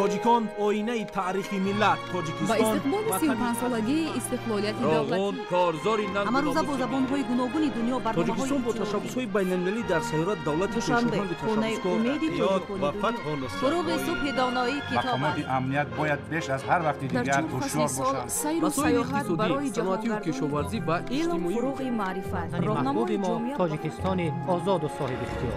Тоҷикон оинаи таърихи миллат. Тоҷикистон ба истиқболи 35-солагии истиқлолияти давлатӣ. Корзори ҳамарӯза бо забонҳои гуногуни дунё барномаҳои. Тоҷикистон бо ташаббусҳои байналмилалӣ дар сайёра давлати Душанбе, хонаи умеди тоҷикони дунё. Фуруғи субҳи доноӣ китоб. Мақомоти амният бояд беш аз ҳар вақти дигар ҳушёр бошанд. Сайру саёҳат барои саноатию кишоварзӣ ва илм, фуруғи маърифат. Роҳнамои мо Тоҷикистони озоду соҳибихтиёр.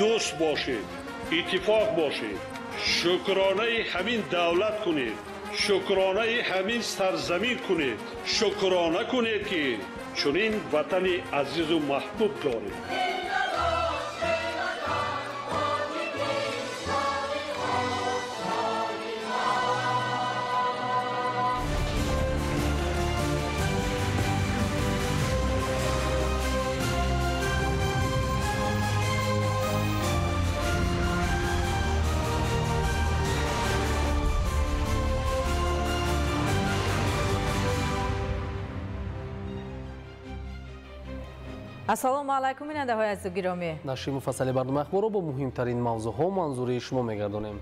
Дӯст бошед, иттифоқ бошед, шукронаи ҳамин давлат кунед, шукронаи ҳамин сарзамин кунед, шукрона кунед, ки чунин ватани азизу маҳбуб доред. Ассалому алайкум, бинандаҳои азизу гиромӣ. Нашри муфассали барномаи ахборро бо муҳимтарин мавзӯъҳо манзури шумо мегардонем.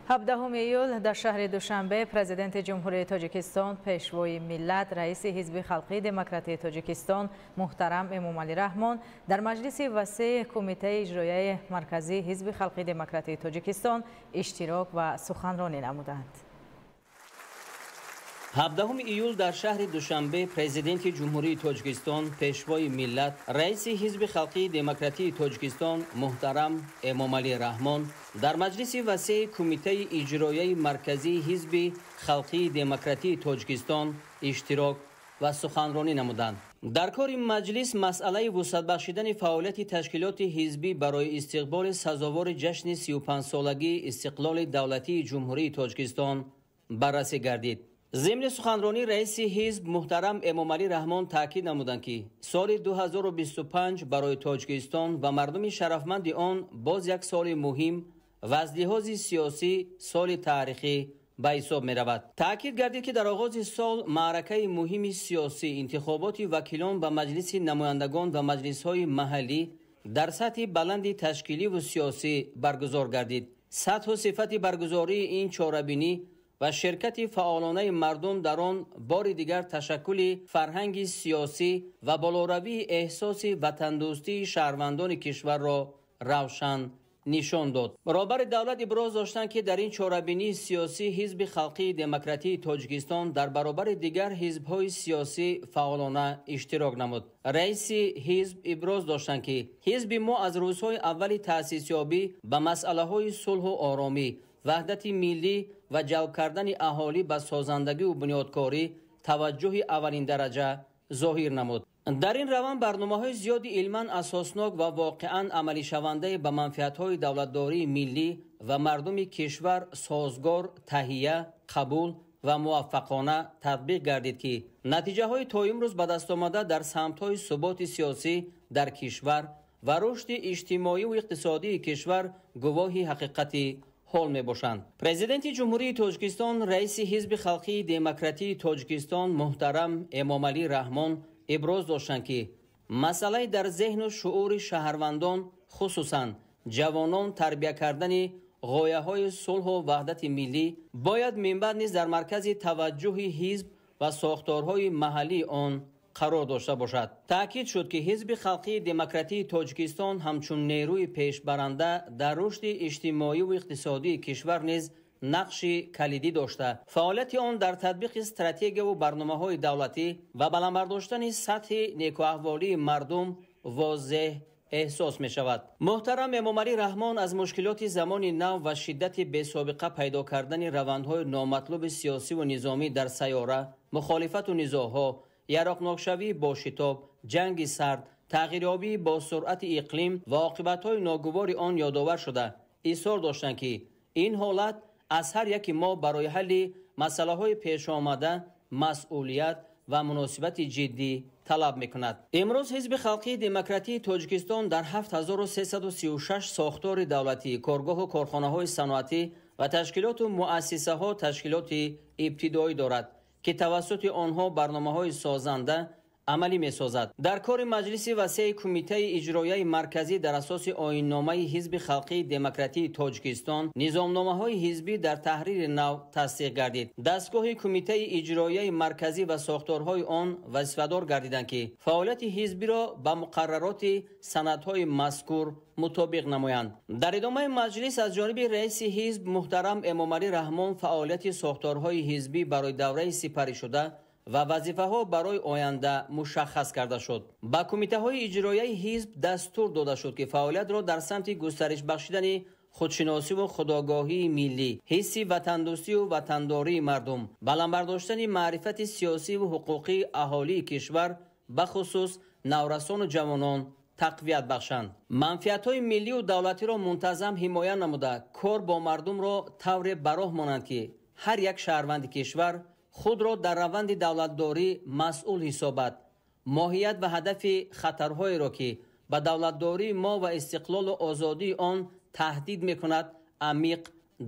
17 июл дар шаҳри Душанбе Президенти Ҷумҳурии Тоҷикистон, Пешвои миллат, Раиси Ҳизби Халқии Демократии Тоҷикистон муҳтарам Эмомалӣ Раҳмон дар маҷлиси васеи Кумитаи иҷроияи Марказии Ҳизби Халқии Демократии Тоҷикистон иштирок ва суханронӣ намуданд. 17 июл дар шаҳри Душанбе Президенти Ҷумҳурии Тоҷикистон, Пешвои миллат, Раиси Ҳизби Халқии Демократии Тоҷикистон муҳтарам Эмомалӣ Раҳмон дар маҷлиси васеи Кумитаи иҷроияи Марказии Ҳизби Халқии Демократии Тоҷикистон иштирок ва суханронӣ намуданд. Дар кори маҷлис масъалаи вусъатбахшидани фаъолияти ташкилоти ҳизбӣ барои истиқболи сазовори ҷашни 35-солагии истиқлоли давлатии Ҷумҳурии Тоҷикистон баррасӣ гардид. Зимни суханронӣ раиси ҳизб муҳтарам Эмомалӣ Раҳмон таъкид намуданд, ки соли 2025 барои Тоҷикистон ва мардуми шарафманди он боз як соли муҳим ва аз лиҳози сиёсӣ соли таърихӣ ба ҳисоб меравад. Таъкид гардид, ки дар оғози сол маъракаи муҳими сиёсӣ, интихоботи вакилон ба Маҷлиси намояндагон ва маҷлисҳои маҳаллӣ дар сатҳи баланди ташкиливу сиёсӣ баргузор гардид. Сатҳу сифати баргузории ин чорабинӣ ва ширкати фаъолонаи мардум дар он бори дигар ташаккули фарҳанги сиёсӣ ва болоравии эҳсоси ватандӯстии шаҳрвандони кишварро равшан нишон дод. Роҳбари давлат иброз доштанд, ки дар ин чорабинии сиёсӣ Ҳизби Халқии Демократии Тоҷикистон дар баробари дигар ҳизбҳои сиёсӣ фаъолона иштирок намуд. Раиси ҳизб иброз доштанд, ки ҳизби мо аз рӯзҳои аввали таъсисёбӣ ба масъалаҳои сулҳу оромӣ, ваҳдати миллӣ ва ҷалб кардани аҳолӣ ба созандагиву бунёдкорӣ таваҷҷӯҳи аввалиндараҷа зоҳир намуд. Дар ин раванд барномаҳои зиёди илман асоснок ва воқеан амалишавандаи ба манфиатҳои давлатдории миллӣ ва мардуми кишвар созгор таҳия, қабул ва муваффақона татбиқ гардид, ки натиҷаҳои то имрӯз ба даст омада дар самтҳои суботи сиёсӣ дар кишвар ва рушди иҷтимоиву иқтисодии кишвар гувоҳи ҳақиқати ҳол мебошанд. Президенти Ҷумҳурии Тоҷикистон, раиси Ҳизби Халқии Демократии Тоҷикистон муҳтарам Эмомалӣ Раҳмон иброз доштанд, ки масъалаи дар зеҳну шуури шаҳрвандон, хусусан ҷавонон, тарбия кардани ғояҳои сулҳу ваҳдати миллӣ бояд минбаъд низ дар маркази таваҷҷӯҳи ҳизб ва сохторҳои маҳаллии он қарор дошта бошад. Таъкид шуд, ки Ҳизби Халқии Демократии Тоҷикистон ҳамчун нерӯи пешбаранда дар рушди иҷтимоиву иқтисодии кишвар низ нақши калидӣ дошта, фаъолияти он дар татбиқи стратегияву барномаҳои давлатӣ ва баланд бардоштани сатҳи некуаҳволии мардум возеҳ эҳсос мешавад. Муҳтарам Эмомалӣ Раҳмон аз мушкилоти замони нав ва шиддати бесобиқа пайдо кардани равандҳои номатлуби сиёсиву низомӣ дар сайёра, мухолифату низоъҳо, яроқнокшавии бо шитоб, ҷанги сард, тағйирёбии бо суръати иқлим ва оқибатҳои ногувори он ёдовар шуда, изҳор доштанд, ки ин ҳолат аз ҳар яки мо барои ҳалли масъалаҳои пешомада масъулият ва муносибати ҷиддӣ талаб мекунад. Имрӯз Ҳизби Халқии Демократии Тоҷикистон дар 7336 сохтори давлатӣ, коргоҳу корхонаҳои саноатӣ ва ташкилоту муассисаҳо ташкилоти ибтидоӣ дорад, ки тавассути онҳо барномаҳои созанда амалӣ месозад. Дар кори маҷлиси васеи Кумитаи иҷроияи марказӣ дар асоси оинномаи Ҳизби халқии демократии Тоҷикистон низомномаҳои ҳизбӣ дар таҳрири нав тасдиқ гардид. Дастгоҳи Кумитаи иҷроияи марказӣ ва сохторҳои он вазифадор гардиданд, ки фаъолияти ҳизбиро ба муқаррароти санадҳои мазкур мутобиқ намоянд. Дар идомаи маҷлис аз ҷониби раиси ҳизб муҳтарам Эмомалӣ Раҳмон фаъолияти сохторҳои ҳизбӣ барои давраи сипаришуда ва вазифаҳо барои оянда мушаххас карда шуд. Ба кумитаҳои иҷроияи ҳизб дастур дода шуд, ки фаъолиятро дар самти густариш бахшидани худшиносиву худогоҳии миллӣ, ҳисси ватандӯстию ватандории мардум, баланд бардоштани маърифати сиёсиву ҳуқуқии аҳолии кишвар, бахусус наврасону ҷавонон тақвият бахшанд. Манфиатҳои миллию давлатиро мунтазам ҳимоя намуда, кор бо мардумро тавре ба роҳ монанд, ки ҳар як шаҳрванди кишвар худро дар раванди давлатдорӣ масъул ҳисобад, моҳият ва ҳадафи хатарҳоеро, ки ба давлатдории мо ва истиқлолу озодии он таҳдид мекунад, амиқ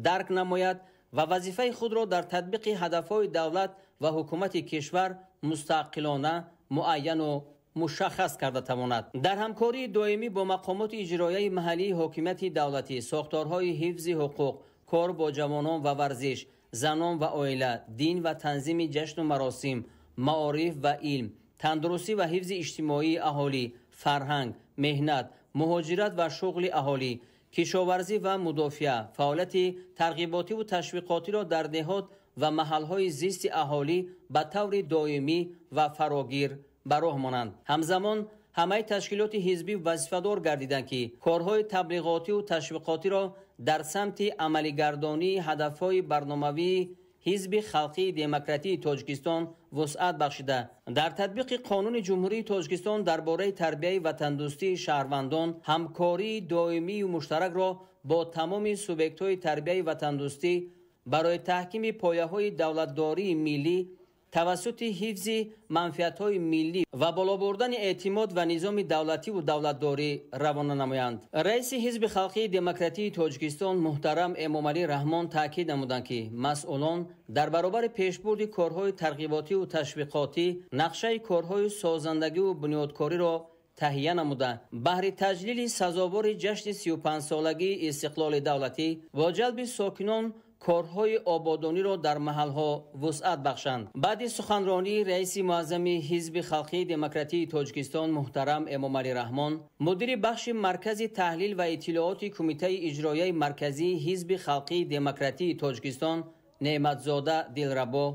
дарк намояд ва вазифаи худро дар татбиқи ҳадафҳои давлат ва ҳукумати кишвар мустақилона муайяну мушаххас карда тавонад. Дар ҳамкории доимӣ бо мақомоти иҷроияи маҳаллии ҳокимияти давлатӣ, сохторҳои ҳифзи ҳуқуқ, кор бо ҷавонон ва варзиш, занон ва оила, дин ва танзими ҷашну маросим, маориф ва илм, тандурустӣ ва ҳифзи иҷтимоии аҳолӣ, фарҳанг, меҳнат, муҳоҷират ва шуғли аҳолӣ, кишоварзӣ ва мудофиа, фаъолияти тарғиботиву ташвиқотиро дар деҳот ва маҳалҳои зисти аҳолӣ ба таври доимӣ ва фарогир ба роҳ монанд. Ҳамзамон ҳамаи ташкилоти ҳизбӣ вазифадор гардиданд, ки корҳои таблиғотиву ташвиқотиро дар самти амалигардонии ҳадафҳои барномавии Ҳизби халқии демократии Тоҷикистон вусъат бахшида, дар татбиқи Қонуни Ҷумҳурии Тоҷикистон дар бораи тарбияи ватандӯстии шаҳрвандон ҳамкории доимию муштаракро бо тамоми субъектҳои тарбияи ватандӯстӣ барои таҳкими пояҳои давлатдории миллӣ тавассути ҳифзи манфиатҳои миллӣ ва боло бурдани эътимод ва низоми давлативу давлатдорӣ равона намоянд. Раиси Ҳизби халқии демократии Тоҷикистон муҳтарам Эмомалӣ Раҳмон таъкид намуданд, ки масъулон дар баробари пешбурди корҳои тарғиботиву ташвиқотӣ нақшаи корҳои созандагиву бунёдкориро таҳия намуда, баҳри таҷлили сазовори ҷашни 35-солагии истиқлоли давлатӣ бо ҷалби сокинон корҳои ободониро дар маҳалҳо вусъат бахшанд. Баъди суханронии раиси муаззами Ҳизби халқии демократии Тоҷикистон муҳтарам Эмомалӣ Раҳмон, мудири бахши Маркази таҳлил ва иттилооти Кумитаи иҷроияи марказии Ҳизби халқии демократии Тоҷикистон Неъматзода Дилрабо,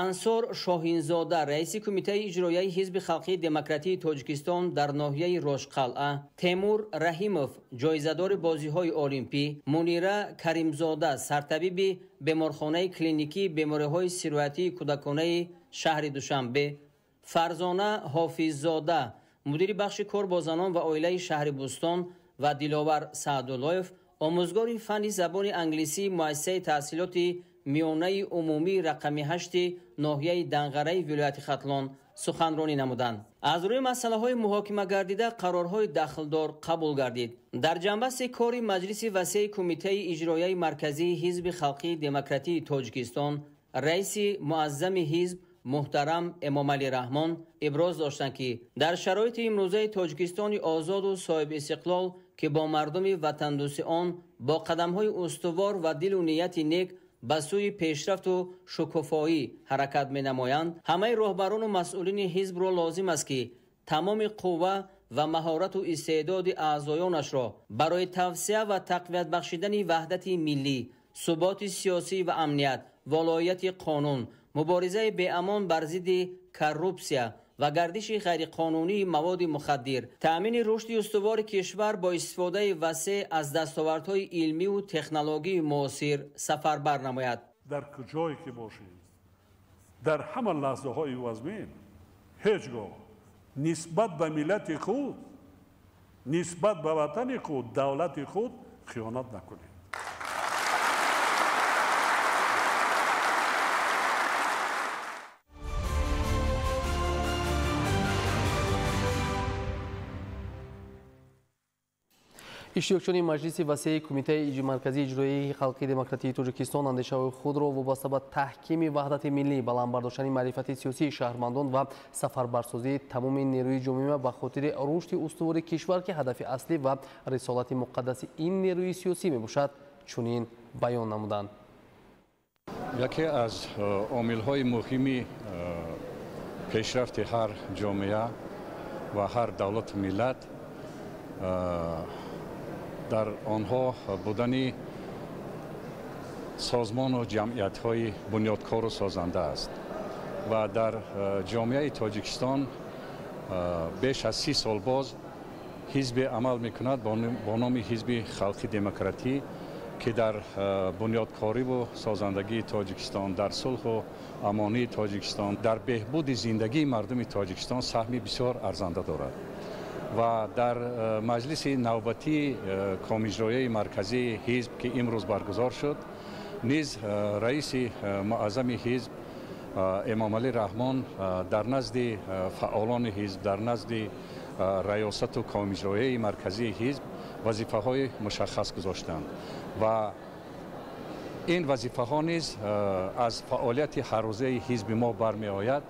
Ансор Шоҳинзода, раиси Кумитаи иҷроияи Ҳизби халқии демократии Тоҷикистон дар ноҳияи Рошқалъа, Темур Раҳимов, ҷоизадори бозиҳои олимпӣ, Мунира Каримзода, сартабиби беморхонаи клиникии бемориҳои сироятии кӯдаконаи шаҳри Душанбе, Фарзона Ҳофиззода, мудири бахши кор бо занон ва оилаи шаҳри Бӯстон ва Диловар Саъдуллоев, омӯзгори фанни забони англисии муассисаи таҳсилоти миёнаи умумии рақами 8 ноҳияи Данғараи вилояти Хатлон суханронӣ намуданд. Аз рӯи масъалаҳои муҳокима гардида қарорҳои дахлдор қабул гардид. Дар ҷанбасти кори маҷлиси васеи Кумитаи иҷроияи марказии Ҳизби халқии демократии Тоҷикистон раиси муаззами ҳизб муҳтарам Эмомалӣ Раҳмон иброз доштанд, ки дар шароити имрӯзаи Тоҷикистони озоду соҳибистиқлол, ки бо мардуми ватандӯсти он бо қадамҳои устувор ва дилу нияти нек ба сӯи пешрафту шукуфоӣ ҳаракат менамоянд, ҳамаи роҳбарону масъулини ҳизбро лозим аст, ки тамоми қувва ва маҳорату истеъдоди аъзоёнашро барои тавсия ва тақвият бахшидани ваҳдати миллӣ, суботи сиёсӣ ва амният, волоияти қонун, муборизаи беамон бар зидди коррупсия ва гардиши ғайриқонунии маводи мухаддир, таъмини рушди устувори кишвар бо истифодаи васеъ аз дастовардҳои илмиву технологии муосир сафарбар намояд. Дар куҷое ки бошед, дар ҳама лаҳзаҳои вазмин ҳеҷ гоҳ нисбат ба миллати худ, нисбат ба ватани худ, давлати худ хиёнат накунед. Иштирокчиёни маҷлиси васеи Кумитаи марказии иҷроияи халқи демократии Тоҷикистон андешаҳои худро вобаста ба таҳкими ваҳдати миллӣ, баланд бардоштани маърифати сиёсии шаҳрвандон ва сафарбарсозии тамоми нерӯи ҷомеа ба хотири рушди устувори кишвар, ки ҳадафи аслӣ ва рисолати муқаддаси ин нерӯи сиёсӣ мебошад, чунин баён намуданд. Яке аз омилҳои муҳими пешрафти ҳар ҷомеа ва ҳар давлату миллат дар онҳо будани созмону ҷамъиятҳои бунёдкору созанда аст ва дар ҷомеаи Тоҷикистон беш аз 30 сол боз ҳизбе амал мекунад бо номи Ҳизби халқи демократӣ, ки дар бунёдкориву созандагии Тоҷикистон, дар сулҳу амонии Тоҷикистон, дар беҳбуди зиндагии мардуми Тоҷикистон саҳми бисёр арзанда дорад. Ва дар маҷлиси навбатии комиҷроияи марказии ҳизб, ки имрӯз баргузор шуд, низ раиси муаззами ҳизб Эмомалӣ Раҳмон дар назди фаъолони ҳизб, дар назди раёсату комиҷроияи марказии ҳизб вазифаҳои мушаххас гузоштанд ва ин вазифаҳо низ аз фаъолияти ҳаррӯзаи ҳизби мо бармеояд,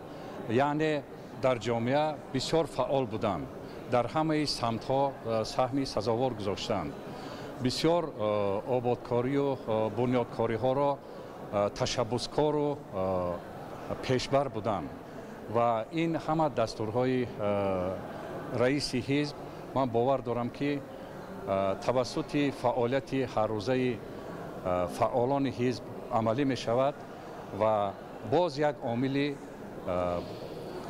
яъне дар ҷомеа бисёр фаъол буданд, дар ҳамаи самтҳо саҳми сазовор гузоштанд, бисёр ободкорию бунёдкориҳоро ташаббускору пешбар буданд ва ин ҳама дастурҳои раиси ҳизб, ман бовар дорам, ки тавассути фаъолияти ҳаррӯзаи фаъолони ҳизб амалӣ мешавад ва боз як омили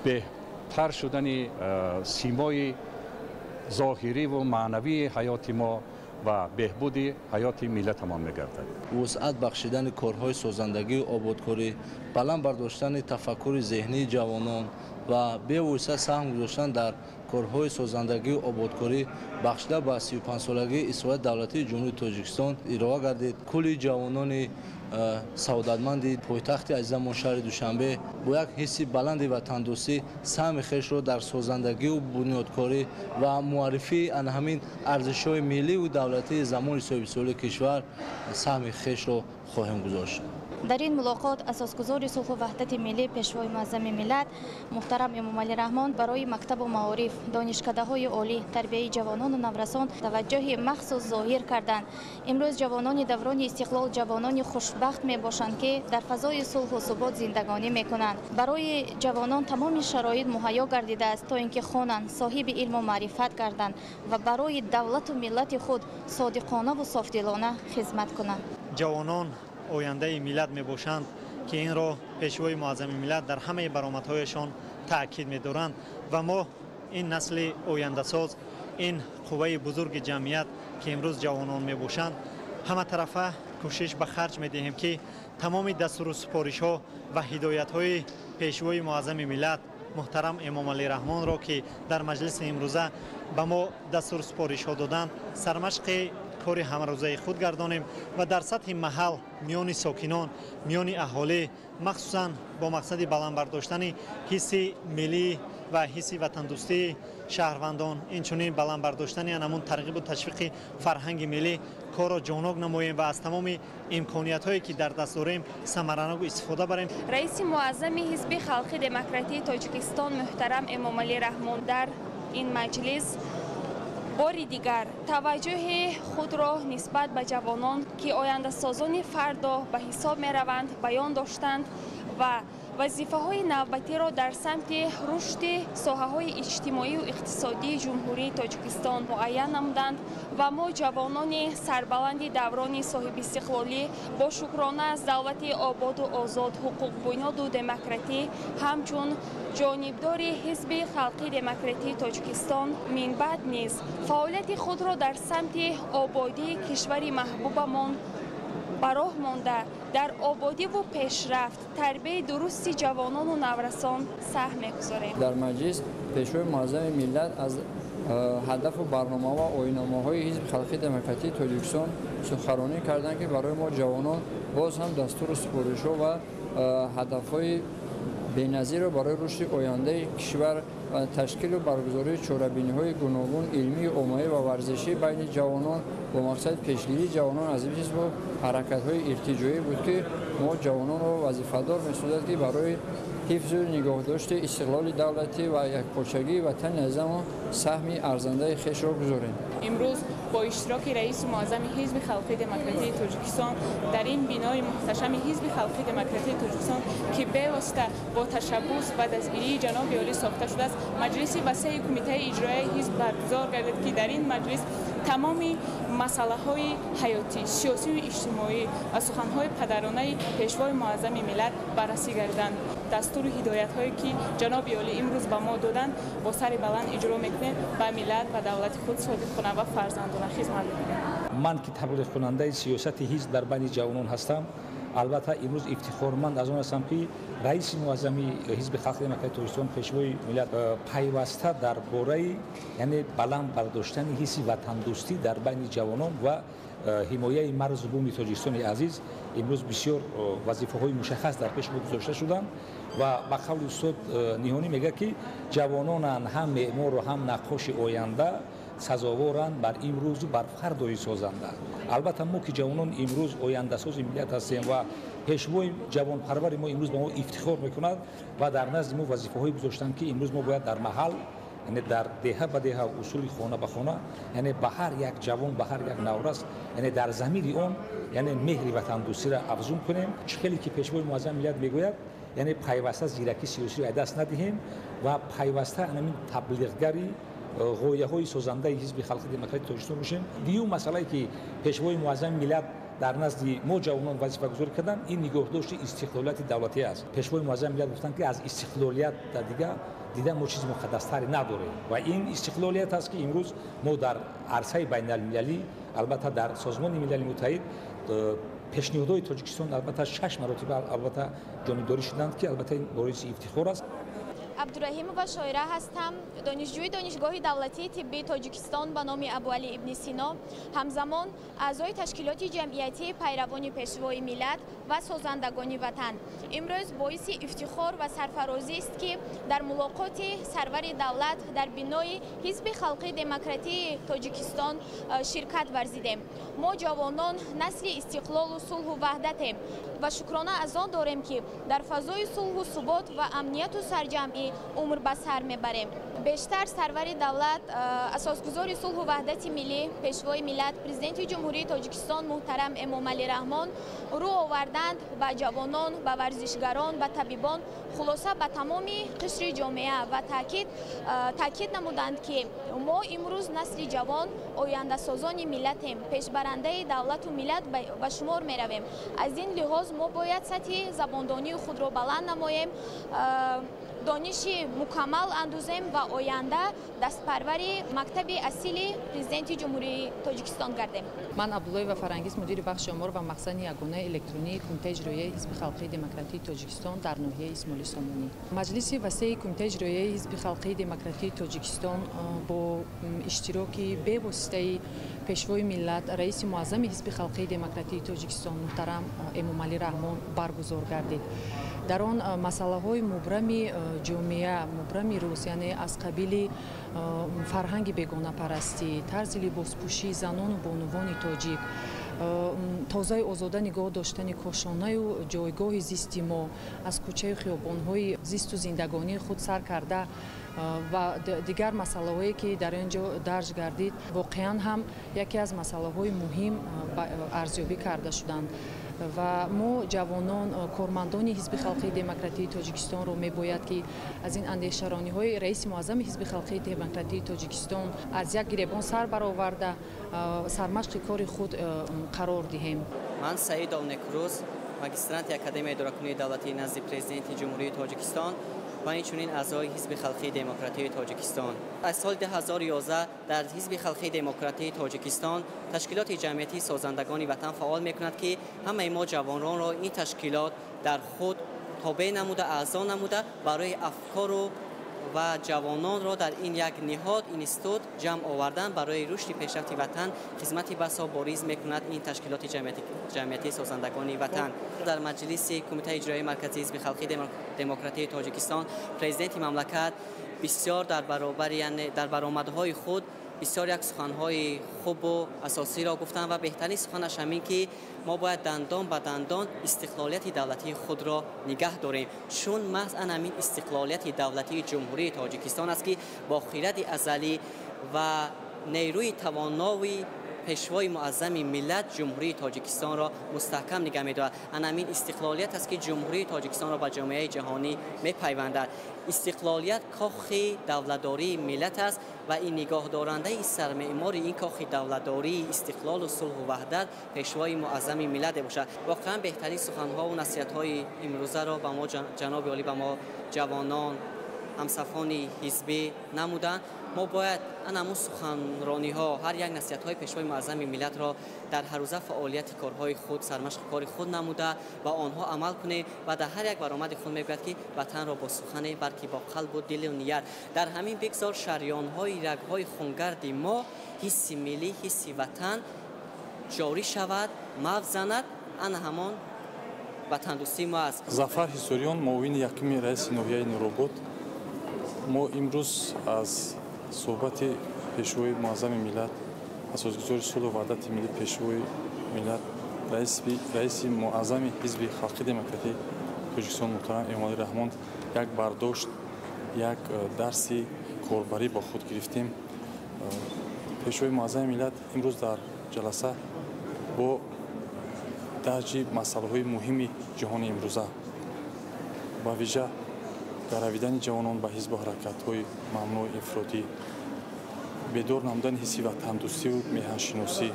беҳтар шудани симои зоҳириву маънавии ҳаёти мо ва беҳбуди ҳаёти миллатамон мегардад. Вусъат бахшидани корҳои созандагию ободкорӣ, баланд бардоштани тафаккури зеҳнии ҷавонон ва бевосита саҳм гузоштан дар корҳои созандагию ободкорӣ бахшида ба 35-солагии истиқлолияти давлатии Ҷумҳурии Тоҷикистон ироа гардид. Кулли ҷавонони саодатманди пойтахти азизамон шаҳри Душанбе бо як ҳисси баланди ватандӯстӣ саҳми хешро дар созандагию бунёдкорӣ ва муаррифии ана ҳамин арзишҳои милливу давлатии замони соҳибистиқлолии кишвар саҳми хешро хоҳем гузошт. Дар ин мулоқот асосгузори сулҳу ваҳдати миллӣ, пешвои муаззами миллат муҳтарам Эмомалӣ Раҳмон барои мактабу маориф, донишкадаҳои олӣ, тарбияи ҷавонону наврасон таваҷҷӯҳи махсус зоҳир карданд. Имрӯз ҷавонони даврони истиқлол ҷавонони хушбахт мебошанд, ки дар фазои сулҳу субот зиндагонӣ мекунанд. Барои ҷавонон тамоми шароит муҳайё гардидааст, то ин ки хонанд, соҳиби илму маърифат гарданд ва барои давлату миллати худ содиқонаву софдилона хизмат кунанд. Ҷавонон ояндаи миллат мебошанд, ки инро пешвои муаззами миллат дар ҳамаи баромадҳояшон таъкид медоранд ва мо ин насли ояндасоз, ин қувваи бузурги ҷамъият, ки имрӯз ҷавонон мебошанд, ҳаматарафа кӯшиш ба харҷ медиҳем, ки тамоми дастуру супоришҳо ва ҳидоятҳои пешвои муаззами миллат муҳтарам Эмомалӣ Раҳмонро, ки дар маҷлиси имрӯза ба мо дастуру супоришҳо доданд, сармашқи кори ҳамарӯзаи худ гардонем ва дар сатҳи маҳал миёни сокинон, миёни аҳолӣ, махсусан бо мақсади баланд бардоштани ҳисси миллӣ ва ҳисси ватандӯстии шаҳрвандон, инчунин баланд бардоштани анамун тарғибу ташвиқи фарҳанги миллӣ корро ҷонок намоем ва аз тамоми имкониятҳое, ки дар даст дорем, самаранок истифода барем. Раиси муаззами Ҳизби халқи демократии Тоҷикистон муҳтарам Эмомалӣ Раҳмон дар ин маҷлис бори дигар таваҷҷӯҳи худро нисбат ба ҷавонон, ки ояндасозони фардо ба ҳисоб мераванд, баён доштанд ва вазифаҳои навбатиро дар самти рушди соҳаҳои иҷтимоию иқтисодии Ҷумҳурии Тоҷикистон муайян намуданд ва мо ҷавонони сарбаланди даврони соҳибистиқлолӣ бо шукрона аз давлати ободу озод, ҳуқуқбунёду демократӣ ҳамчун ҷонибдори Ҳизби халқи демократии Тоҷикистон минбаъд низ фаъолияти худро дар самти ободии кишвари маҳбубамон ба роҳ монда, дар ободиву пешрафт, тарбияи дурусти ҷавонону наврасон саҳм мегузорем. Дар маҷлис пешвои муаззами миллат аз ҳадафу барнома ва оинномаҳои Ҳизби халқии демократии Тоҷикистон суханронӣ карданд, ки барои мо ҷавонон боз ҳам дастуру супоришҳо ва ҳадафҳои беназирро барои рушди ояндаи кишвар ва ташкилу баргузории чорабиниҳои гуногун илмӣ, оммавӣ ва варзишӣ байни ҷавонон бо мақсади пешгирии ҷавонон аз ҳизбу ҳаракатҳои иртиҷоӣ буд, ки мо ҷавононро вазифадор месозад, ки барои ҳифзу нигоҳдошти истиқлоли давлатӣ ва якпорчагии ватани азизамон саҳми арзандаи хешро гузорем. Имрӯз бо иштироки раиси муаззами Ҳизби халқии демократии Тоҷикистон дар ин бинои муҳташами Ҳизби халқии демократии Тоҷикистон, ки бевосита бо ташаббус ва дастгирии ҷаноби олӣ сохта шудааст, маҷлиси васеи кумитаи иҷроияи ҳизб баргузор гардид, ки дар ин маҷлис тамоми масъалаҳои ҳаётӣ, сиёсию иҷтимоӣ ва суханҳои падаронаи пешвои муаззами миллат баррасӣ гардиданд. Дастуру ҳидоятҳое ки ҷаноби олӣ имрӯз ба мо доданд, бо сари баланд иҷро мекунем, ба миллат ва давлати худ содиқона ва фарзандона хизмат мекунем. Ман ки таблиғкунандаи сиёсати ҳизб дар байни ҷавонон ҳастам, албатта имрӯз ифтихорманд аз он ҳастам, ки раиси муаззами Ҳизби халқи демократии Тоҷикистон, пешвои миллат пайваста дар бораи яъне баланд бардоштани ҳисси ватандӯстӣ дар байни ҷавонон ва ҳимояи марзу буми Тоҷикистони азиз имрӯз бисёр вазифаҳои мушаххас дар пеш мо гузошта шуданд ва ба қавли устод Ниҳонӣ мегӯяд, ки ҷавононанд ҳам меъмору ҳам наққоши оянда, сазоворанд бар имрӯзу бар фардои созанда. Албатта мо ки ҷавонон имрӯз ояндасози миллат ҳастем ва пешвои ҷавонпарвари мо имрӯз ба мо ифтихор мекунад ва дар назди мо вазифаҳое гузоштанд, ки имрӯз мо бояд дар маҳал, яъне дар деҳа ба деҳа, усули хона ба хона, яъне ба ҳар як ҷавон, ба ҳар як наврас, яъне дар замири он яъне меҳри ватандӯстиро афзун кунем. Чӣ хеле ки пешвои муаззами миллат мегӯяд, яъне пайваста зиракӣ сиёсиро аз даст надиҳем ва пайваста ҳамин таблиғгари ғояҳои созандаи Ҳизби халқи демократии Тоҷикистон бошем. Дуюм масъалае ки пешвои муаззами миллат дар назди мо ҷавонон вазифагузорӣ карданд, ин нигоҳдошти истиқлолияти давлатӣ аст. Пешвои муаззами миллат гуфтанд, ки аз истиқлолият дигар дида мо чизи муқаддастаре надорем ва ин истиқлолият аст, ки имрӯз мо дар арсаи байналмилалӣ, албатта дар Созмони Милали Муттаҳид пешниҳодҳои Тоҷикистон албатта 6 маротиба албатта ҷонибдорӣ шуданд, ки албатта ин боиси ифтихор аст. Абдураҳимова Шоира ҳастам, донишҷӯи Донишгоҳи давлатии тиббии Тоҷикистон ба номи Абуалӣ ибни Сино, ҳамзамон аъзои ташкилоти ҷамъиятии пайравони пешвои миллат ва созандагони ватан. Имрӯз боиси ифтихор ва сарфарозист, ки дар мулоқоти сарвари давлат дар бинои Ҳизби халқии демократии Тоҷикистон ширкат варзидем. Мо ҷавонон насли истиқлолу сулҳу ваҳдатем ва шукрона аз он дорем, ки дар фазои сулҳу субот ва амнияту сарҷамъӣ умр ба сар мебарем. Бештар сарвари давлат, асосгузори сулҳу ваҳдати миллӣ, пешвои миллат, президенти Ҷумҳурии Тоҷикистон муҳтарам Эмомалӣ Раҳмон рӯ оварданд ба ҷавонон, ба варзишгарон, ба табибон, хулоса ба тамоми қишри ҷомеа ва таъкид намуданд, ки мо имрӯз насли ҷавон ояндасозони миллатем, пешбарандаи давлату миллат ба шумор меравем. Аз ин лиҳоз мо бояд сатҳи забондонии худро баланд намоем, дониши мукаммал андӯзем ва оянда дастпарвари мактаби асили президенти Ҷумҳурии Тоҷикистон гардем. Ман Абдуллоева Фарангиз, мудири бахши омор ва махзани ягонаи электронии Кумитаи иҷроияи Ҳизби халқии демократии Тоҷикистон дар ноҳияи Исмоили Сомонӣ. Маҷлиси васеи Кумитаи иҷроияи Ҳизби халқии демократии Тоҷикистон бо иштироки бевоситаи пешвои миллат, раиси муаззами Ҳизби халқии демократии Тоҷикистон муҳтарам Эмомалӣ Раҳмон баргузор гардид. Дар он масъалаҳои мубрами ҷомеа, мубрами рӯз, яъне аз қабили фарҳанги бегонапарастӣ, тарзи либоспӯшии занону бонувони тоҷик, тозаи озода нигоҳ доштани кошонаю ҷойгоҳи зисти мо аз кӯчаю хиёбонҳои зисту зиндагонии худ сар карда ва дигар масъалаҳое ки дар ин ҷо дарҷ гардид, воқеан ҳам яке аз масъалаҳои муҳим арзёбӣ карда шуданд. Ва мо ҷавонон, кормандони Ҳизби халқии демократии Тоҷикистонро мебояд, ки аз ин андешарониҳои раиси муаззами Ҳизби халқии демократии Тоҷикистон аз як гиребон сар бароварда сармашқи кори худ қарор диҳем. Ман Саидов Некрӯз, магистранти Академияи идоракунии давлатии назди Президенти Ҷумҳурии Тоҷикистон ва инчунин аъзои Ҳизби халқии демократии Тоҷикистон. Аз соли 2011 дар Ҳизби халқии демократии Тоҷикистон ташкилоти ҷамъиятии созандагони ватан фаъол мекунад, ки ҳамаи мо ҷавононро ин ташкилот дар худ тобеъ намуда, аъзо намуда барои афкору ва ҷавононро дар ин як ниҳод, институт ҷамъ овардан барои рушди пешрафти ватан хизмати басо бориз мекунад ин ташкилоти ҷамъиятии созандагони ватан. Дар маҷлиси Кумитаи иҷроияи марказии Ҳизби халқии демократии Тоҷикистон президенти мамлакат бисёр дар баробар, яъне дар баромадҳои худ бисёр як суханҳои хубу асосиро гуфтанд ва беҳтарин суханаш ҳамин ки мо бояд дандон ба дандон истиқлолияти давлатии худро нигаҳ дорем, чун маҳз ан ҳамин истиқлолияти давлатии Ҷумҳурии Тоҷикистон аст, ки бо хиради азалӣ ва нерӯи тавонови Пешвои муаззами миллат Ҷумҳурии Тоҷикистонро мустаҳкам нигаҳ медорад. Ан ҳамин истиқлолият аст, ки Ҷумҳурии Тоҷикистонро ба ҷомеаи ҷаҳонӣ мепайвандад. Истиқлолият кохи давлатдории миллат аст ва ин нигоҳдорандаи сармеъмори ин кохи давлатдории истиқлолу сулҳу ваҳдат Пешвои муаззами миллат мебошад. Воқеан беҳтарин суханҳову насиҳатҳои имрӯзаро ба мо ҷаноби олӣ, ба мо ҷавонон, ҳамсафони ҳизбӣ намуданд. Мо бояд ан ҳамун суханрониҳо, ҳар як насиҳатҳои Пешвои муаззами миллатро дар ҳаррӯза фаъолияти корҳои худ, сармашқи кори худ намуда ба онҳо амал кунем ва дар ҳар як баромади худ мегӯяд, ки ватанро бо сухане, балки бо қалбу дилу ният. Дар ҳамин бигзор шарёнҳои рагҳои хунгарди мо ҳисси миллӣ, ҳисси ватан ҷорӣ шавад, мавҷ занад, ан ҳамон ватандӯстии мо аст. Зафар Ҳисориён, муовини якуми раиси ноҳияи Нуробод. Мо имрӯз аз суҳбати Пешвои муаззами миллат, асосгузори сулҳу ваҳдати миллӣ, Пешвои миллат, раиси муаззами Ҳизби Халқи Демократии Тоҷикистон муҳтарам Эмомалӣ Раҳмон як бардошт, як дарси корбарӣ ба худ гирифтем. Пешвои муаззами миллат имрӯз дар ҷаласа бо дарҷи масъалаҳои муҳими ҷаҳони имрӯза, ба вижа гаравидани ҷавонон ба ҳизбу ҳаракатҳои мамнӯи инфиродӣ, бедор намудани ҳисси ватандӯстию меҳаншиносӣ,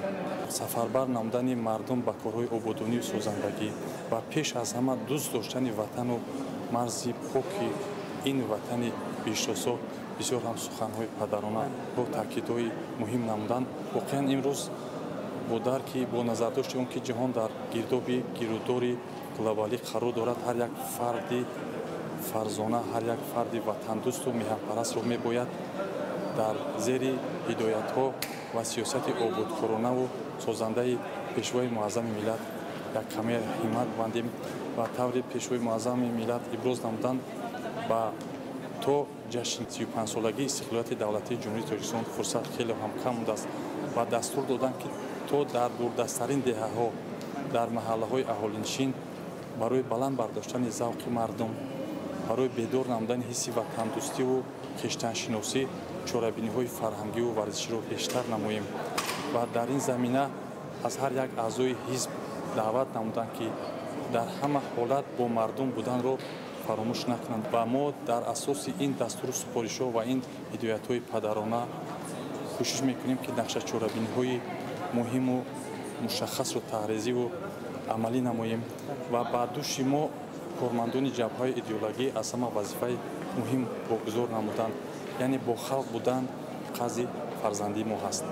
сафарбар намудани мардум ба корҳои ободонию созандагӣ ва пеш аз ҳама дӯст доштани ватану марзи поки ин ватани бешосо бисёр ҳам суханҳои падарона бо таъкидҳои муҳим намуданд. Воқеан имрӯз бо дарки, бо назардошти он ки ҷаҳон дар гирдоби гирудори глобалӣ қарор дорад, ҳар як фарди фарзона, ҳар як фарди ватандӯсту меҳанпарастро мебояд дар зери ҳидоятҳо ва сиёсати ободкоронаву созандаи Пешвои муаззами миллат як каме ҳиммат бандем ва таври Пешвои муаззами миллат иброз намуданд, ба то ҷашни 35-солагии истиқлолияти давлатии Ҷумҳурии Тоҷикистон фурсат хеле ҳам кам будааст ва дастур доданд, ки то дар дурдасттарин деҳаҳо, дар маҳаллаҳои аҳолинишин барои баланд бардоштани завқи мардум, барои бедор намудани ҳисси ватандӯстиву хештаншиносӣ чорабиниҳои фарҳангиву варзиширо бештар намоем ва дар ин замина аз ҳар як аъзои ҳизб даъват намуданд, ки дар ҳама ҳолат бо мардум буданро фаромӯш накунанд ва мо дар асоси ин дастуру супоришҳо ва ин ҳидоятҳои падарона кӯшиш мекунем, ки нақшачорабиниҳои муҳиму мушаххасро таҳризиву амалӣ намоем ва ба дӯши мо кормандони ҷабҳаи идеологӣ аз ҳама вазифаи муҳим вогузор намуданд, яъне бо халқ будан қази фарзандии мо ҳаст.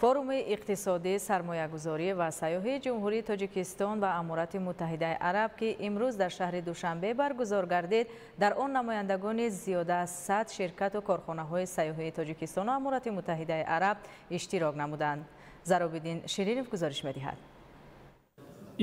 Форуми иқтисодӣ, сармоягузорӣ ва сайёҳии Ҷумҳурии Тоҷикистон ва Аморати Муттаҳидаи Араб, ки имрӯз дар шаҳри Душанбе баргузор гардид, дар он намояндагони зиёда аз 100 ширкату корхонаҳои сайёҳии Тоҷикистону Аморати Муттаҳидаи Араб иштирок намуданд. Заробиддин Ширинов гузориш медиҳад.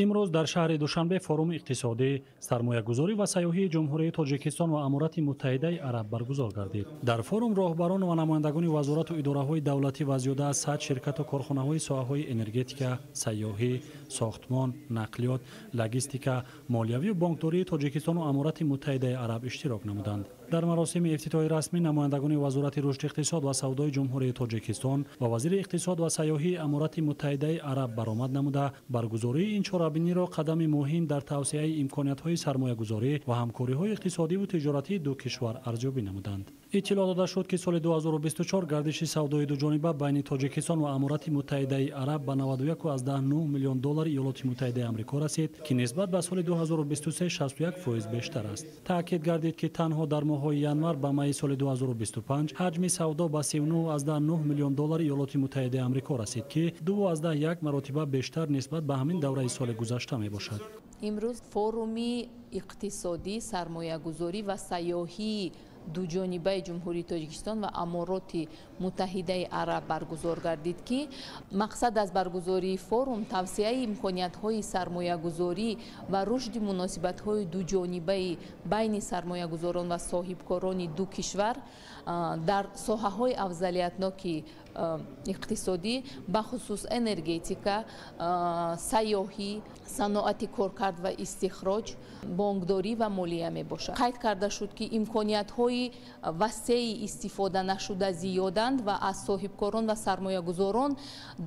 Имрӯз дар шаҳри Душанбе форуми иқтисодӣ, сармоягузорӣ ва сайёҳии Ҷумҳурии Тоҷикистон ва Аморати Муттаҳидаи Араб баргузор гардид. Дар форум роҳбарон ва намояндагони вазорату идораҳои давлатӣ ва зиёда аз 100 ширкату корхонаҳои соҳаҳои энергетика, сайёҳӣ, сохтмон, нақлиёт, логистика, молиявию бонкдории Тоҷикистону Аморати Муттаҳидаи Араб иштирок намуданд. Дар маросими ифтитоҳи расмӣ намояндагони Вазорати рушди иқтисод ва савдои Ҷумҳурии Тоҷикистон ва вазири иқтисод ва сайёҳии Аморати Муттаҳидаи Араб баромад намуда, баргузории ин чорабиниро қадами муҳим дар тавсеаи имкониятҳои сармоягузорӣ ва ҳамкориҳои иқтисодиву тиҷоратии ду кишвар арзёбӣ намуданд. Иттилоъ дода шуд, ки соли 2024 гардиши савдои дуҷониба байни Тоҷикистон ва Аморати Муттаҳидаи Араб ба 91,9 миллион доллари Иёлоти Муттаҳидаи Амрико расид, ки нисбат ба соли 2023 61% бештар аст. Таъкид гардид, ки танҳо дар моҳҳои январ ба майи соли 2025 ҳаҷми савдо ба 39,9 миллион доллари Иёлоти Муттаҳидаи Амрико расид, ки 2,1 маротиба бештар нисбат ба ҳамин давраи соли гузашта мебошад. Имрӯз форуми иқтисодӣ, сармоягузорӣ ва сайёҳии дуҷонибаи Ҷумҳурии Тоҷикистон ва Амороти Муттаҳидаи Араб баргузор гардид, ки мақсад аз баргузории форум тавсеаи имкониятҳои сармоягузорӣ ва рушди муносибатҳои дуҷонибаи байни сармоягузорон ва соҳибкорони ду кишвар дар соҳаҳои афзалиятноки иқтисодӣ, бахусус энергетика, сайёҳӣ, саноати коркард ва истихроҷ, бонкдорӣ ва молия мебошад. Қайд карда шуд, ки имкониятҳои васеи истифода нашуда зиёданд ва аз соҳибкорон ва сармоягузорон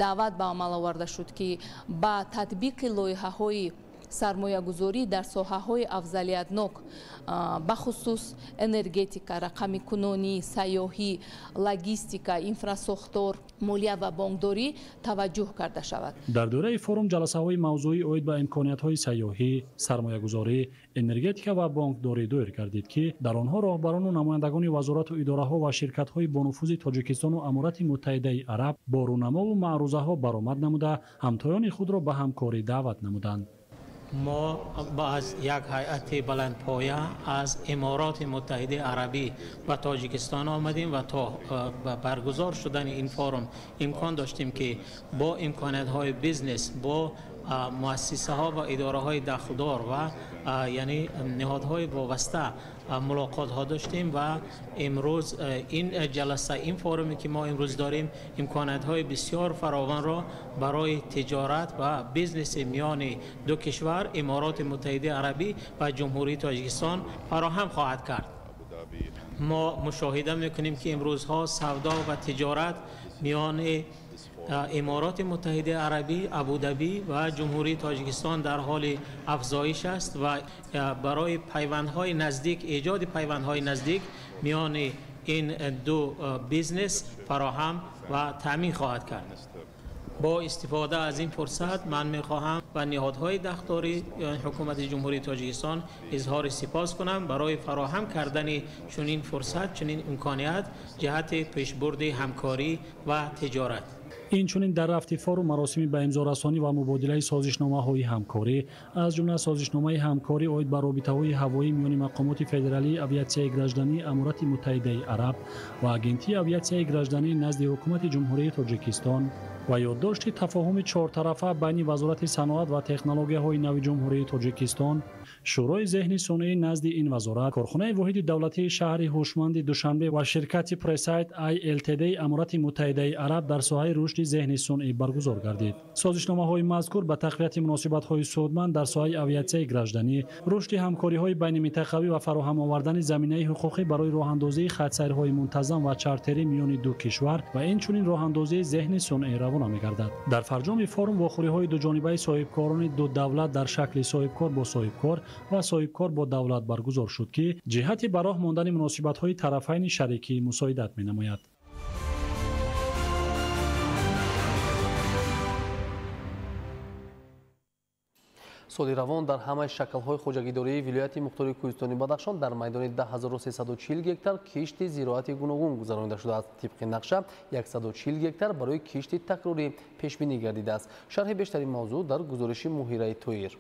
даъват ба амал оварда шуд, ки ба татбиқи лоиҳаҳои сармоягузорӣ дар соҳаҳои афзалиятнок, бахусус энергетика, рақамикунонӣ, сайёҳӣ, логистика, инфрасохтор, молия ва бонкдорӣ таваҷҷӯҳ карда шавад. Дар доираи форум ҷаласаҳои мавзӯӣ оид ба имкониятҳои сайёҳӣ, сармоягузорӣ, энергетика ва бонкдорӣ доир гардид, ки дар онҳо роҳбарону намояндагони вазорату идораҳо ва ширкатҳои бонуфузи Тоҷикистону Аморати Муттаҳидаи Араб бо рӯнамову маърузаҳо баромад намуда, ҳамтоёни худро ба ҳамкорӣ даъват намуданд. Мо аз як ҳайати баландпоя аз Амороти Муттаҳидаи Арабӣ ба Тоҷикистон омадем ва то баргузор шудани ин форум имкон доштем, ки бо имкониятҳои бизнес, бо муассисаҳо ва идораҳои дахлдор ва яъне ниҳодҳои вобаста мулоқотҳо доштем ва имрӯз ин ҷаласа, ин форуме ки мо имрӯз дорем, имкониятҳои бисёр фаровонро барои тиҷорат ва бизнеси миёни ду кишвар, Амороти Муттаҳидаи Арабӣ ва Ҷумҳурии Тоҷикистон фароҳам хоҳад кард. Мо мушоҳида мекунем, ки имрӯзҳо савдо ва тиҷорат миёни Амороти Муттаҳидаи Арабӣ, Абудаби ва Ҷумҳурии Тоҷикистон дар ҳоли афзоиш аст ва барои пайвандҳои наздик, эҷоди пайвандҳои наздик миёни ин ду бизнес фароҳам ва таъмин хоҳад кард. Бо истифода аз ин фурсат ман мехоҳам ба ниҳодҳои дахлдори ҳукумати Ҷумҳурии Тоҷикистон изҳори сипос кунам барои фароҳам кардани чунин фурсат, чунин имконият ҷиҳати пешбурди ҳамкорӣ ва тиҷорат. Инчунин дар рафти форум маросими ба имзорасонӣ ва мубодилаи созишномаҳои ҳамкорӣ, аз ҷумла созишномаи ҳамкорӣ оид ба робитаҳои ҳавоӣ миёни мақомоти федералии авиатсияи граждании Аморати Муттаҳидаи Араб ва Агентии авиатсияи гражданӣ назди ҳукумати Ҷумҳурии Тоҷикистон ва ёддошти тафоҳуми чортарафа байни Вазорати саноат ва технологияҳои нави Ҷумҳурии Тоҷикистон, Шӯрои зеҳни сунъӣ назди ин вазорат, корхонаи воҳиди давлатии шаҳри ҳушманди Душанбе ва ширкати Пресайт ILTD Аморати Муттаҳидаи Араб дар соҳаи рушди зеҳни сунъӣ баргузор гардид. Созишномаҳои мазкур ба тақвияти муносибатҳои судманд дар соҳаи авиатсияи гражданӣ, рушди ҳамкориҳои байниминтақавӣ ва фароҳам овардани заминаи ҳуқуқӣ барои роҳандозии хатсайрҳои мунтазам ва чартерӣ миёни ду кишвар ва инчунин роҳандозии зеҳни сунъӣ равона мегардад. Дар фарҷоми форум вохӯриҳои дуҷонибаи соҳибкорони ду давлат дар шакли соҳибкор бо соҳибкор ва соҳибкор бо давлат баргузор шуд, ки ҷиҳати ба роҳ мондани муносибатҳои тарафайни шарикӣ мусоидат менамояд. Соли равон дар ҳамаи шаклҳои хоҷагидории вилояти мухтори Кӯҳистони Бадахшон дар майдони 10340 гектар кишти зироати гуногун гузаронида шудааст. Тибқи нақша 140 гектар барои кишти такрорӣ пешбинӣ гардидааст. Шарҳи бештари мавзӯъ дар гузориши Муҳираи Тоир.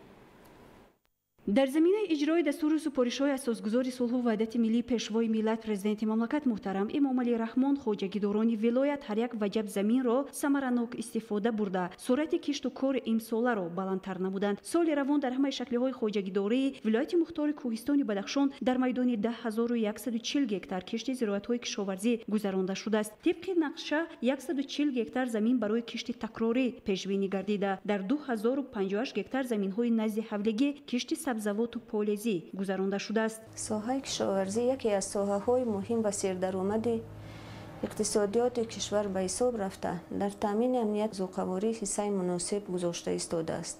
Дар заминаи иҷрои дастуру супоришҳои асосгузори сулҳу ваҳдати миллӣ, пешвои миллат, президенти мамлакат муҳтарам Эмомалӣ Раҳмон, хоҷагидорони вилоят ҳар як ваҷаб заминро самаранок истифода бурда, суръати кишту кори имсоларо баландтар намуданд. Соли равон дар ҳамаи шаклиҳои хоҷагидории вилояти мухтори Кӯҳистони Бадахшон дар майдони 10140 гектар кишти зироатҳои кишоварзӣ гузаронда шудааст. Тибқи нақша 140 гектар замин барои кишти такрорӣ пешбинӣ гардида, дар 2058 гектар заминҳои назди ҳавлигӣ кишти сабзавоту полезӣ гузаронда шудааст. Соҳаи кишоварзӣ яке аз соҳаҳои муҳим ва сердаромади иқтисодиёти кишвар ба ҳисоб рафта, дар таъмини амнияти озуқаворӣ ҳиссаи муносиб гузошта истодааст.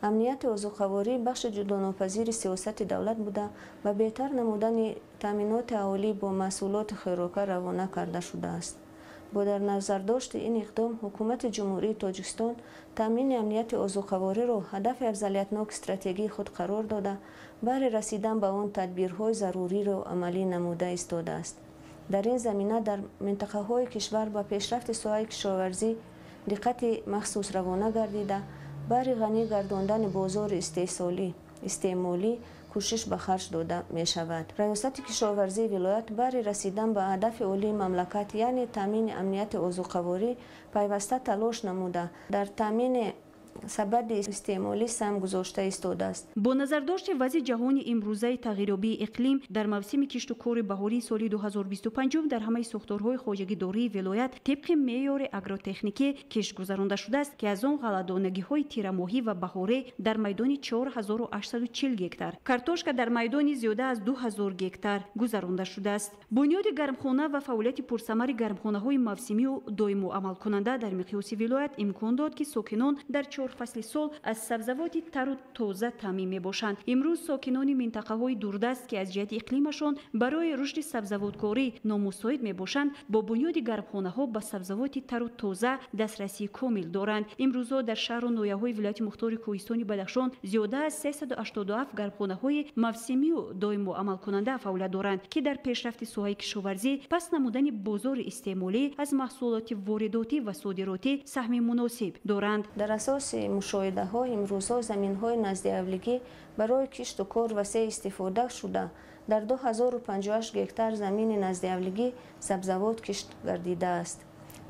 Амнияти озуқаворӣ бахши ҷудонопазири сиёсати давлат буда, ба беҳтар намудани таъминоти аҳолӣ бо маҳсулоти хӯрока равона карда шудааст. Бо дар назардошти ин иқдом, ҳукумати Ҷумҳурии Тоҷикистон таъмини амнияти озуқавориро ҳадафи афзалиятноки стратегии худ қарор дода, баҳри расидан ба он тадбирҳои заруриро амалӣ намуда истодааст. Дар ин замина дар минтақаҳои кишвар ба пешрафти соҳаи кишоварзӣ диққати махсус равона гардида, баҳри ғанӣ гардондани бозори истеъмолӣ кӯшиш ба харҷ дода мешавад. Раёсати кишоварзии вилоят барои расидан ба ҳадафи олии мамлакат, яъне таъмини амнияти озуқаворӣ, пайваста талош намуда, дар таъмини сабади истеъмолӣ саҳм гузошта истодааст. Бо назардошти вазъи ҷаҳони имрӯзаи тағйирёбии иқлим дар мавсими кишту кори баҳории соли 2025 дар ҳамаи сохторҳои хоҷагидории вилоят тибқи меъёри агротехникӣ кишт гузаронда шудааст, ки аз он ғалладонагиҳои тирамоҳӣ ва баҳорӣ дар майдони 4840 гектар, картошка дар майдони зиёда аз 2000 гектар гузаронда шудааст. Бунёди гармхона ва фаъолияти пурсамари гармхонаҳои мавсимию доимо амалкунанда дар миқёси вилоят имкон дод, ки сокинон дар 4 фасли сол аз сабзавоти тару тоза таъмин мебошанд. Имрӯз сокинони минтақаҳои дурдаст, ки аз ҷиҳати иқлимашон барои рушди сабзавоткорӣ номусоид мебошанд, бо бунёди гармхонаҳо ба сабзавоти тару тоза дастрасии комил доранд. Имрӯзҳо дар шаҳру ноҳияҳои вилояти мухтори кӯҳистони Бадахшон зиёда аз 387 гармхонаҳои мавсимию доимо амалкунанда фаъолият доранд, ки дар пешрафти соҳаи кишоварзӣ, паст намудани бозори истеъмолӣ аз маҳсулоти воридотӣ ва содиротӣ саҳми муносиб доранд. Дар асоси мушоҳидаҳо имрӯзҳо заминҳои наздиавлигӣ барои кишту кор васеъ истифода шуда, дар 2058 гектар замини наздиавлигӣ сабзавот кишт гардидааст.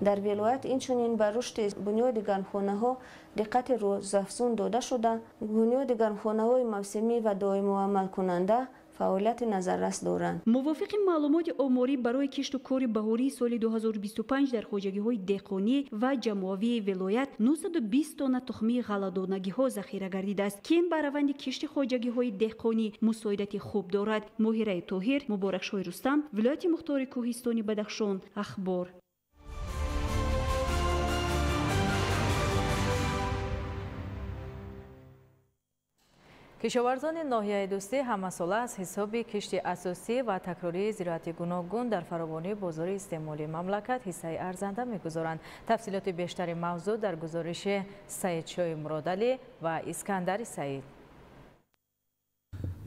Дар вилоят инчунин ба рушди бунёди гармхонаҳо диққати рӯзафзун дода шуда, бунёди гармхонаҳои мавсимӣ ва доимоамалкунанда фаъолияти назаррас доранд. Мувофиқи маълумоти оморӣ барои кишту кори баҳории соли 2025 дар хоҷагиҳои деҳқонӣ ва ҷамоавии вилоят 920 тонна тухмии ғалладонагиҳо захира гардидааст, ки ин ба раванди кишти хоҷагиҳои деҳқонӣ мусоидати хуб дорад. Моҳираи Тоҳир, Муборакшоҳи Рустам, вилояти мухтори кӯҳистони Бадахшон, Ахбор. Кишоварзони ноҳияи Дӯстӣ ҳамасола аз ҳисоби кишти асосӣ ва такрории зироати гуногун дар фаровонии бозори истеъмолии мамлакат ҳиссаи арзанда мегузоранд. Тафсилоти бештари мавзӯъ дар гузориши Саидшоҳи Муродалӣ ва Искандари Саид.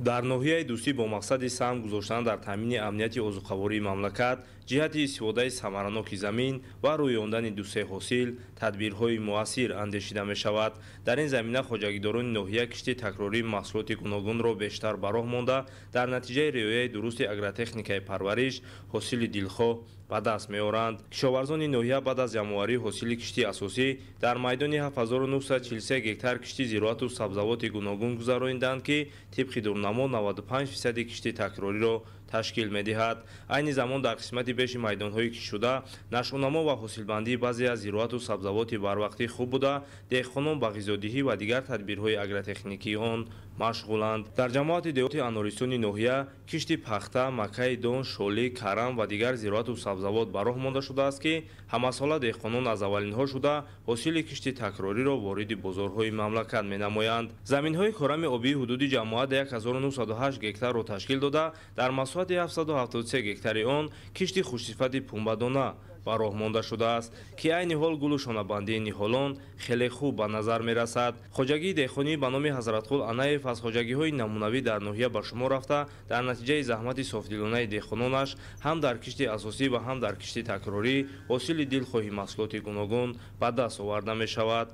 Дар ноҳияи Дӯстӣ бо мақсади саҳм гузоштан дар таъмини амнияти озуқавории мамлакат, ҷиҳати истифодаи самараноки замин ва рӯёндани дусе ҳосил тадбирҳои муассир андешида мешавад. Дар ин замина хоҷагидорони ноҳия кишти такрории маҳсулоти гуногунро бештар ба роҳ монда, дар натиҷаи риояи дурусти агротехникаи парвариш ҳосили дилхоҳ ба даст меоранд. Кишоварзони ноҳия баъд аз ҷамъоварии ҳосили кишти асосӣ дар майдони 7943 гектар кишти зироату сабзавоти гуногун гузарониданд, ки тибқи дурнамо 95% кишти такрориро ташкил медиҳад. Айни замон дар қисмати беши майдонҳои киштшуда нашъунамо ва ҳосилбандии баъзе аз зироату сабзавоти барвақтӣ хуб буда, деҳқонон ба ғизодиҳӣ ва дигар тадбирҳои агротехникии он машғуланд. Дар ҷамоати деҳоти Анористони ноҳия кишти пахта, макаи дон, шолӣ, карам ва дигар зироату сабзавот ба роҳ монда шудааст, ки ҳамасола деҳқонон аз аввалинҳо шуда ҳосили кишти такрориро вориди бозорҳои мамлакат менамоянд. Заминҳои корами обии ҳудуди ҷамоат 1908 гектарро ташкил дода, дар масоҳати 773 гектари он кишти хушсифати пунбадона ба роҳ монда шудааст, ки айни ҳол гулу шонабандии ниҳолон хеле хуб ба назар мерасад. Хоҷагии деҳқонӣ ба номи Ҳазратқул Анаев аз хоҷагиҳои намунавӣ дар ноҳия ба шумор рафта, дар натиҷаи заҳмати софдилонаи деҳқононаш ҳам дар кишти асосӣ ва ҳам дар кишти такрорӣ ҳосили дилхоҳи маҳсулоти гуногун ба даст оварда мешавад.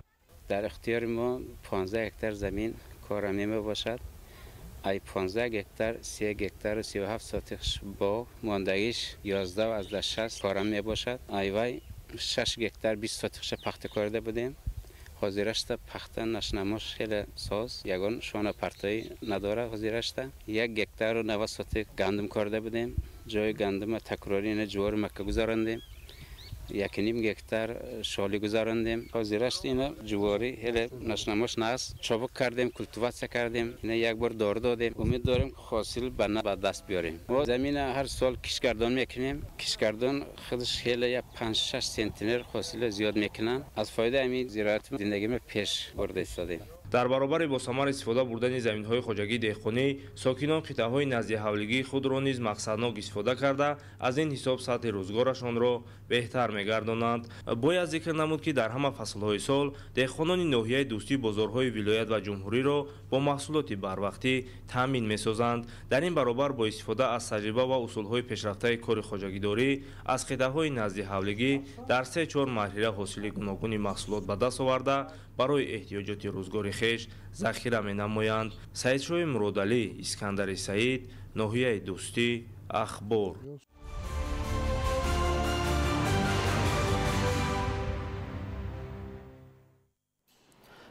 Дар ихтиёри мо 15 гектар замин корамӣ мебошад. Ай 15 гектар 3 гектар 37 сотих боғ, мондагиш 11.6 корам мебошад. Ай вай 6 гектар 20 сотихша пахта корда будем. Ҳозирашта пахта нашнамош хеле соз, ягон шона партоӣ надора. Ҳозирашта 1 гектару 90 сотих гандум корда будем. Ҷои гандума такрорӣ ина ҷувори макка гузарондем. 1.5 гектар шоли гузарондем. Ҳозирашт ина ҷуворӣ хеле нашнамош наст. Чобук кардем, культиватсия кардем, ина як бор дору додем. Умед дорем ки ҳосил ба даст биёрем. Мо замина ҳар сол кишгардон мекунем. Кишгардон худаш хеле 5-6 сентнер ҳосила зиёд мекунанд. Аз фоидаи ҳамин зироат зиндагима пеш бурда истодем. Дар баробари бо самар истифода бурдани заминҳои хоҷагии деҳқонӣ, сокинон қитъаҳои наздиҳавлигии худро низ мақсаднок истифода карда, аз ин ҳисоб сатҳи рӯзгорашонро беҳтар мегардонанд. Бояд зикр намуд, ки дар ҳама фаслҳои сол деҳқонони ноҳияи Дӯстӣ бозорҳои вилоят ва ҷумҳуриро бо маҳсулоти барвақтӣ таъмин месозанд. Дар ин баробар бо истифода аз таҷриба ва усулҳои пешрафтаи кори хоҷагидорӣ аз қитъаҳои наздиҳавлигӣ дар 3-4 марҳила ҳосили гуногуни маҳсулот ба даст оварда, барои эҳтиёҷоти рӯзгори хеш захира менамоянд. Саидшоҳи Муродалӣ, Искандари Саид, ноҳияи Дӯстӣ, Ахбор.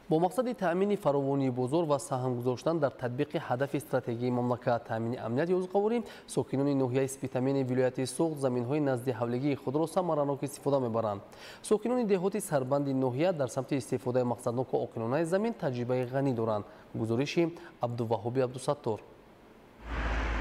Бо мақсади таъмини фаровонии бозор ва саҳм гузоштан дар татбиқи ҳадафи стратегии мамлакат таъмини амнияти озуқаворӣ, сокинони ноҳияи Спитамени вилояти Суғд заминҳои назди ҳавлигии худро самаранок истифода мебаранд. Сокинони деҳоти Сарбанди ноҳия дар самти истифодаи мақсадноку оқилонаи замин таҷрибаи ғанӣ доранд. Гузориши Абдуваҳоби Абдусаттор.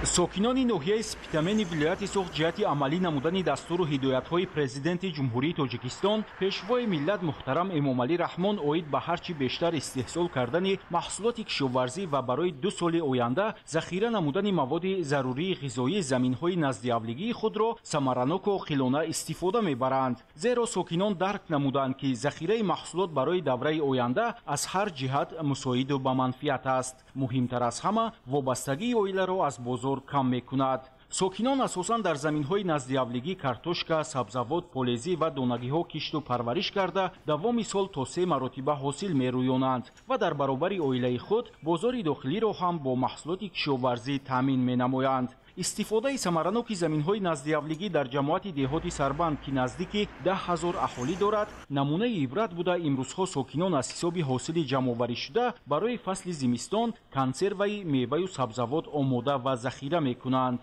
Сокинони ноҳияи Спитамени вилояти Суғд ҷиҳати амалӣ намудани дастуру ҳидоятҳои Президенти Ҷумҳурии Тоҷикистон, Пешвои миллат муҳтарам Эмомалӣ Раҳмон оид ба ҳарчи бештар истеҳсол кардани маҳсулоти кишоварзӣ ва барои 2 соли оянда захира намудани маводи зарурии ғизоии заминҳои наздиҳавлигии худро самараноку оқилона истифода мебаранд. Зеро сокинон дарк намуданд, ки захираи маҳсулот барои давраи оянда аз ҳар ҷиҳат мусоиду ба манфиат аст. Муҳимтар аз ҳама, вобастагии оиларо аз бозор кам мекунад. Сокинон асосан дар заминҳои наздиҳавлигӣ картошка, сабзавот, полезӣ ва донагиҳо кишту парвариш карда, давоми сол то 3 маротиба ҳосил мерӯёнанд ва дар баробари оилаи худ бозори дохилиро ҳам бо маҳсулоти кишоварзӣ таъмин менамоянд. Истифодаи самараноки заминҳои наздиҳавлигӣ дар ҷамоати деҳоти Сарбанд, ки наздики 10 000 аҳолӣ дорад, намунаи ибрат буда, имрӯзҳо сокинон аз ҳисоби ҳосили ҷамъоварӣшуда барои фасли зимистон консерваи меваю сабзавот омода ва захира мекунанд.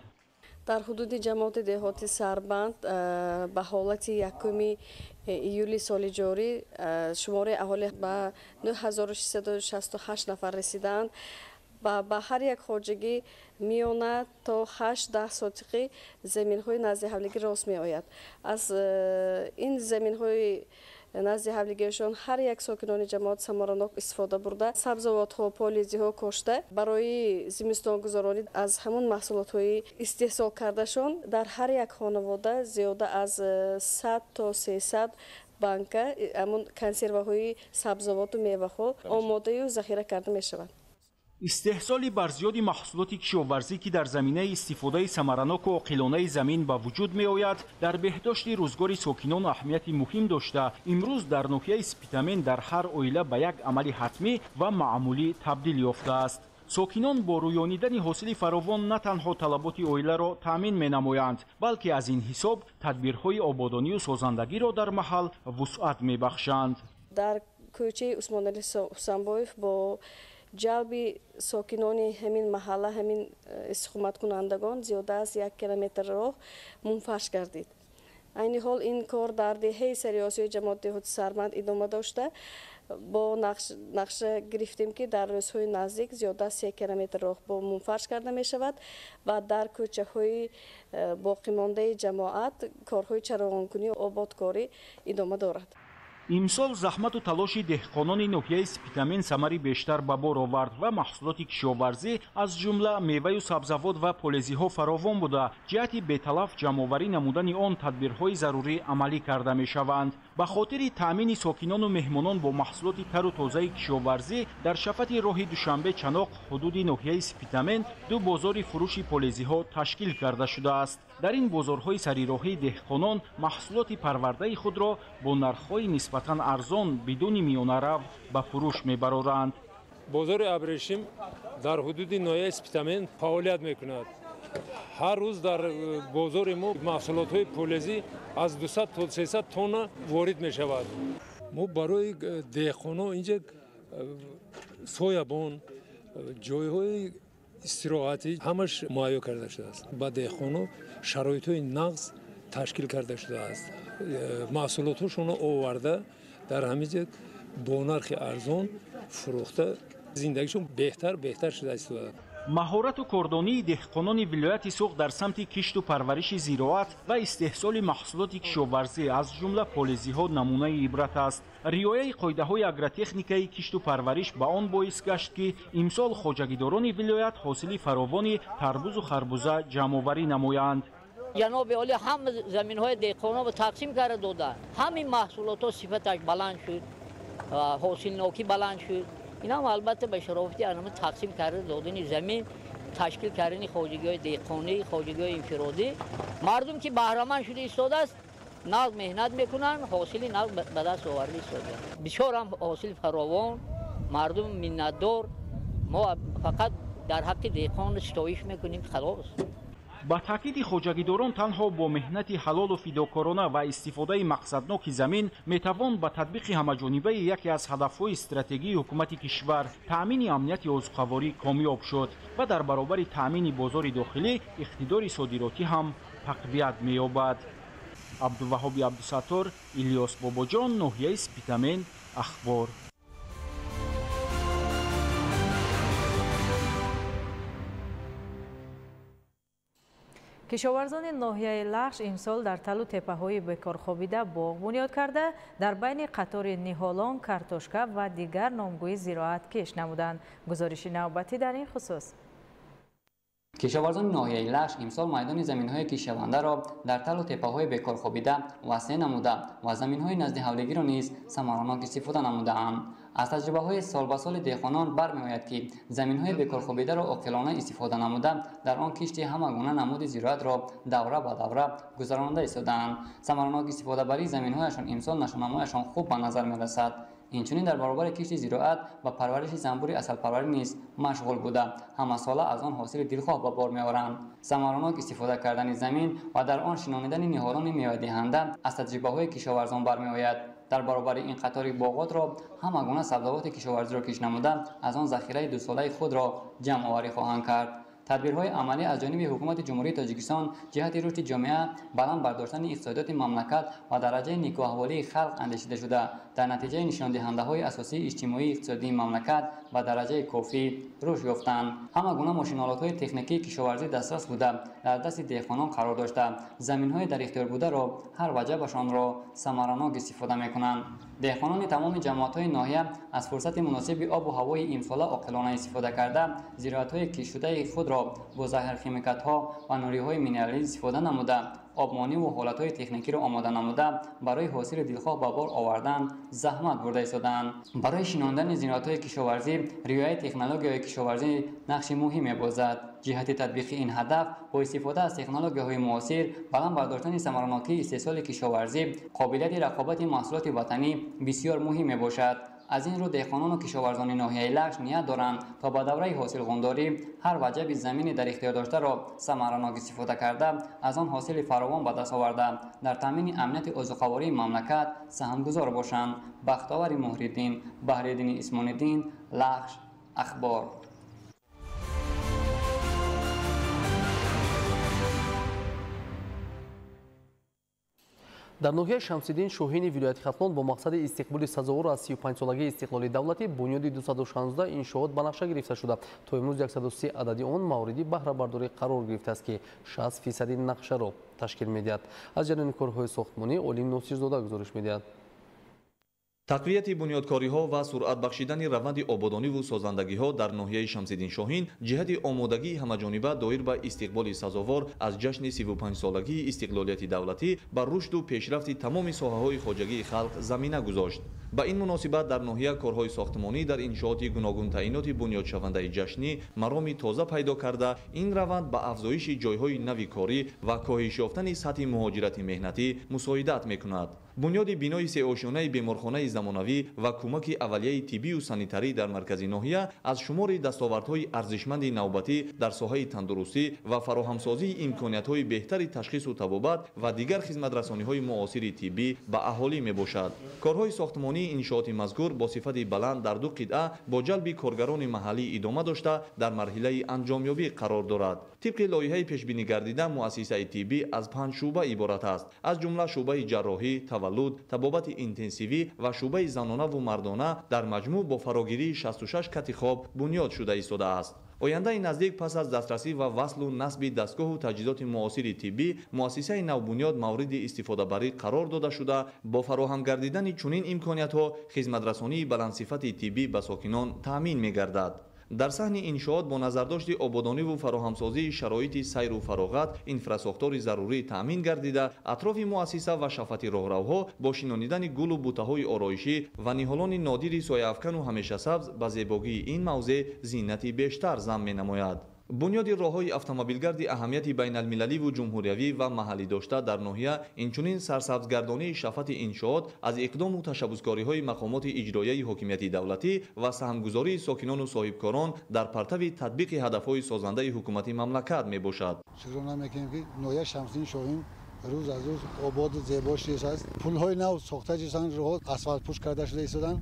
Дар ҳудуди ҷамоати деҳоти Сарбанд ба ҳолати 1 июли соли ҷорӣ шумораи аҳолӣ ба 9668 нафар расидаанд. Ба ҳар як хоҷагӣ миёна то 8-10 сотиқи заминҳои наздиҳавлигӣ рост меояд. Аз ин заминҳои наздиҳавлигиашон ҳар як сокинони ҷамоат самаранок истифода бурда, сабзавотҳо, полизиҳо кошта, барои зимистонгузаронӣ аз ҳамон маҳсулотҳои истеҳсол кардашон дар ҳар як хонавода зиёда аз 100 то 300 банка ҳамон консерваҳои сабзавоту меваҳо омодаю захира карда мешавад. Истеҳсоли барзиёди маҳсулоти кишоварзӣ, ки дар заминаи истифодаи самараноку оқилонаи замин ба вуҷуд меояд, дар беҳдошти рӯзгори сокинон аҳамияти муҳим дошта, имрӯз дар ноҳияи Спитамен дар ҳар оила ба як амали ҳатмӣ ва маъмулӣ табдил ёфтааст. Сокинон бо рӯёнидани ҳосили фаровон на танҳо талаботи оиларо таъмин менамоянд, балки аз ин ҳисоб тадбирҳои ободонию созандагиро дар маҳал вусъат мебахшанд. Дар кӯчаи Усмоналӣ Ҳусанбоев бо ҷалби сокинони ҳамин маҳалла, ҳамин истиқоматкунандагон зиёда аз 1 километр роҳ мунфарш гардид. Айни ҳол ин кор дар деҳаи Сариосиёи ҷамоати деҳоти Сарбанд идома дошта, бо нақша гирифтем, ки дар рӯзҳои наздик зиёда аз 3 километр роҳ бо мунфарш карда мешавад ва дар кӯчаҳои боқимондаи ҷамоат корҳои чароғонкунӣ ободкорӣ идома дорад. Имсол заҳмату талоши деҳқонони ноҳияи Спитамен самари бештар ба бор овард ва маҳсулоти кишоварзӣ аз ҷумла меваю сабзавот ва полезиҳо фаровон буда, ҷиҳати беталаф ҷамъоварӣ намудани он тадбирҳои зарурӣ амалӣ карда мешаванд. Ба хотири таъмини сокинону меҳмонон бо маҳсулоти тару тозаи кишоварзӣ дар шафати роҳи Душанбе-Чаноқ ҳудуди ноҳияи Спитамен 2 бозори фурӯши полезиҳо ташкил карда шудааст. Дар ин бозорҳои сарироҳӣ деҳқонон маҳсулоти парвардаи худро бо нархҳои нисбатан арзон бидуни миёнарав ба фурӯш мебароранд. Бозори Абрешим дар ҳудуди ноҳияи Спитамен фаъолият мекунад. Ҳар рӯз дар бозори мо маҳсулотҳои полезӣ аз 200 то 300 тонна ворид мешавад. Мо барои деҳқонон инҷа соябон, ҷойҳои истироҳатӣ ҳамаш муҳайё карда шудааст. Ба деҳқонон шароитҳои нағз ташкил карда шудааст. Маҳсулотҳошонро оварда дар ҳамин ҷо бо нархи арзон фурӯхта зиндагишон беҳтар шуда истодааст. Маҳорату кордонии деҳқонони вилояти Суғд дар самти кишту парвариши зироат ва истеҳсоли маҳсулоти кишоварзӣ аз ҷумла полезиҳо намунаи ибрат аст. Риояи қоидаҳои агротехникаи кишту парвариш ба он боис гашт, ки имсол хоҷагидорони вилоят ҳосили фаровони тарбузу харбуза ҷамъоварӣ намоянд. Ҷаноби олӣ ҳама заминҳои деҳқононро тақсим карда дода, ҳамин маҳсулотҳо сифаташ баланд шуд, ҳосилнокӣ баланд шуд. Инам албатта ба шарофати анама тақсим карда додани замин, ташкил кардани хоҷагиҳои деҳқонӣ, хоҷагиҳои инфиродӣ, мардум ки баҳраманд шуда истодааст, Нағз меҳнат мекунанд, ҳосили нағз ба даст оварда истодаанд. Бисёр ҳам ҳосил фаровон, мардум миннатдор. Мо фақат дар ҳаққи деҳқон ситоиш мекунем, халос. Ба таъкиди хоҷагидорон танҳо бо меҳнати ҳалолу фидокорона ва истифодаи мақсадноки замин метавон ба татбиқи ҳамаҷонибаи яке аз ҳадафҳои стратегии ҳукумати кишвар таъмини амнияти озуқаворӣ комёб шуд ва дар баробари таъмини бозори дохилӣ иқтидори содиротӣ ҳам тақвият меёбад. Абдуваҳоби Абдусаттор, Илёс Бобоҷон, ноҳияи Спитамен, Ахбор. Кишоварзони ноҳияи Лахш имсол дар талу теппаҳои бекорхобида боғ бунёд карда, дар байни қатори ниҳолон, картошка ва дигар номгӯи зироат киш намуданд. Гузориши навбатӣ дар ин хусус. Кишоварзони ноҳияи Лахш имсол майдони заминҳои кишавандаро дар талу теппаҳои бекорхобида васеъ намуда ва заминҳои наздиҳавлигиро низ самаранок истифода намудаанд. Аз таҷрибаҳои сол ба соли деҳқонон бармеояд, ки заминҳои бекорхобидаро оқилона истифода намуда, дар он кишти ҳама гуна намуди зироатро давра ба давра гузаронда истодаанд. Самаранок истифодабарии заминҳояшон имсол нашъунамояшон хуб ба назар мерасад. Инчунин дар баробари кишти зироат ба парвариши занбури асалпарварӣ низ машғул буда, ҳамасола аз он ҳосили дилхоҳ ба бор меоранд. Самаранок истифода кардани замин ва дар он шинонидани ниҳолони мевадиҳанда аз таҷрибаҳои кишоварзон бармеояд. Дар баробари ин қатори боғотро ҳама гуна сабзавоти кишоварзиро кишт намуда, аз он захираи дусолаи худро ҷамъоварӣ хоҳанд кард. Тадбирҳои амалӣ аз ҷониби ҳукумати Ҷумҳурии Тоҷикистон ҷиҳати рушди ҷомеа, баланд бардоштани иқтисодиёти мамлакат ва дараҷаи никоҳаҳволии халқ андешида шуда, дар натиҷаи нишондиҳандаҳои асосии иҷтимоии иқтисодии мамлакат ба дараҷаи кофӣ рушд ёфтанд. Ҳама гуна мошинолотҳои техникии кишоварзӣ дастрас буда, дар дасти деҳқонон қарор дошта, заминҳои дар ихтиёр бударо ҳар ваҷабашонро самаранок истифода мекунанд. Деҳқонони тамоми ҷамоатҳои ноҳия аз фурсати муносиби обу ҳавои имсола оқилона истифода карда, зироатҳои киштшудаи худро бо заҳрхимикатҳо ва нуриҳои минералӣ истифода намуда, обмониву ҳолатҳои техникиро омода намуда, барои ҳосили дилхоҳ ба бор овардан заҳмат бурда истодаанд. Барои шинондани зироатҳои кишоварзӣ риояи технологияҳои кишоварзӣ нақши муҳим мебозад. Ҷиҳати татбиқи ин ҳадаф бо истифода аз технологияҳои муосир, баланд бардоштани самаранокии истеҳсоли кишоварзӣ, қобилияти рақобати маҳсулоти ватанӣ бисёр муҳим мебошад. Аз ин рӯ деҳқонону кишоварзони ноҳияи Лахш ният доранд, то ба давраи ҳосилғундорӣ ҳар ваҷаби замини дар ихтиёр доштаро самаранок истифода карда, аз он ҳосили фаровон ба даст оварда, дар таъмини амнияти озуқавории мамлакат саҳмгузор бошанд. Бахтовари Муҳриддин, Баҳриддини Исмониддин, Лахш, Ахбор. Дар ноҳияи Шамсиддин Шоҳини вилояти Хатлон бо мақсади истиқболи сазовор аз 35-солагии истиқлоли давлатӣ бунёди 216 иншоот ба нақша гирифта шуда, то имрӯз 103 адади он мавриди баҳрабардорӣ қарор гирифтааст, ки 60% нақшаро ташкил медиҳад. Аз ҷараёни корҳои сохтмонӣ Олим Носирзода гузориш медиҳад. Тақвияти бунёдкориҳо ва суръат бахшидани раванди ободониву созандагиҳо дар ноҳияи Шамсиддин Шоҳин ҷиҳати омодагии ҳамаҷониба доир ба истиқболи сазовор аз ҷашни 35-солагии истиқлолияти давлатӣ ба рушду пешрафти тамоми соҳаҳои хоҷагии халқ замина гузошт. Ба ин муносибат дар ноҳия корҳои сохтмонӣ дар иншооти гуногунтаъиноти бунёдшавандаи ҷашнӣ мароми тоза пайдо карда, ин раванд ба афзоиши ҷойҳои нави корӣ ва коҳиш ёфтани сатҳи муҳоҷирати меҳнатӣ мусоидат мекунад. Бунёди бинои сеошёнаи беморхонаи замонавӣ ва кӯмаки аввалияи тиббию санитарӣ дар маркази ноҳия аз шумори дастовардҳои арзишманди навбатӣ дар соҳаи тандурустӣ ва фароҳамсозии имкониятҳои беҳтари ташхису табобат ва дигар хизматрасониҳои муосири тиббӣ ба аҳолӣ мебошад. Корҳои сохтмонии иншооти мазкур бо сифати баланд дар ду қитъа бо ҷалби коргарони маҳаллӣ идома дошта, дар марҳилаи анҷомёбӣ қарор дорад. Тибқи лоиҳаи пешбинӣ гардида, муассисаи тиббӣ аз 5 шӯъба иборат аст, аз ҷумла шӯъбаи ҷарроҳӣ, таваллуд, табобати интенсивӣ ва шӯъбаи занонаву мардона дар маҷмӯъ бо фарогирии 66 кати хоб бунёд шуда истодааст. Ояндаи наздик пас аз дастрасӣ ва васлу насби дастгоҳу таҷҳизоти муосири тиббӣ муассисаи навбунёд мавриди истифодабарӣ қарор дода шуда, бо фароҳам гардидани чунин имкониятҳо хизматрасонии баландсифати тиббӣ ба сокинон таъмин мегардад. Дар саҳни иншоот бо назардошти ободониву фароҳамсозии шароити сайру фароғат инфрасохтори зарурӣ таъмин гардида, атрофи муассиса ва шафати роҳравҳо бо шинонидани гулу бутаҳои ороишӣ ва ниҳолони нодири сояафкану ҳамешасабз ба зебогии ин мавзеъ зинати бештар зам менамояд. Бунёди роҳҳои автомобилгарди аҳамияти байналмилаливу ҷумҳуриявӣ ва маҳаллӣ дошта дар ноҳия, инчунин сарсабзгардонии шафати иншоот аз иқдому ташаббускориҳои мақомоти иҷроияи ҳокимияти давлатӣ ва саҳмгузории сокинону соҳибкорон дар партави татбиқи ҳадафҳои созандаи ҳукумати мамлакат мебошад. Шукрона мекунем, ки ноҳияи Шамсиддин Шоҳин рӯз аз рӯз ободу зебо шудааст. Пулҳои нав сохта шуданд, роҳҳо асфалтпӯш карда шуда истоданд.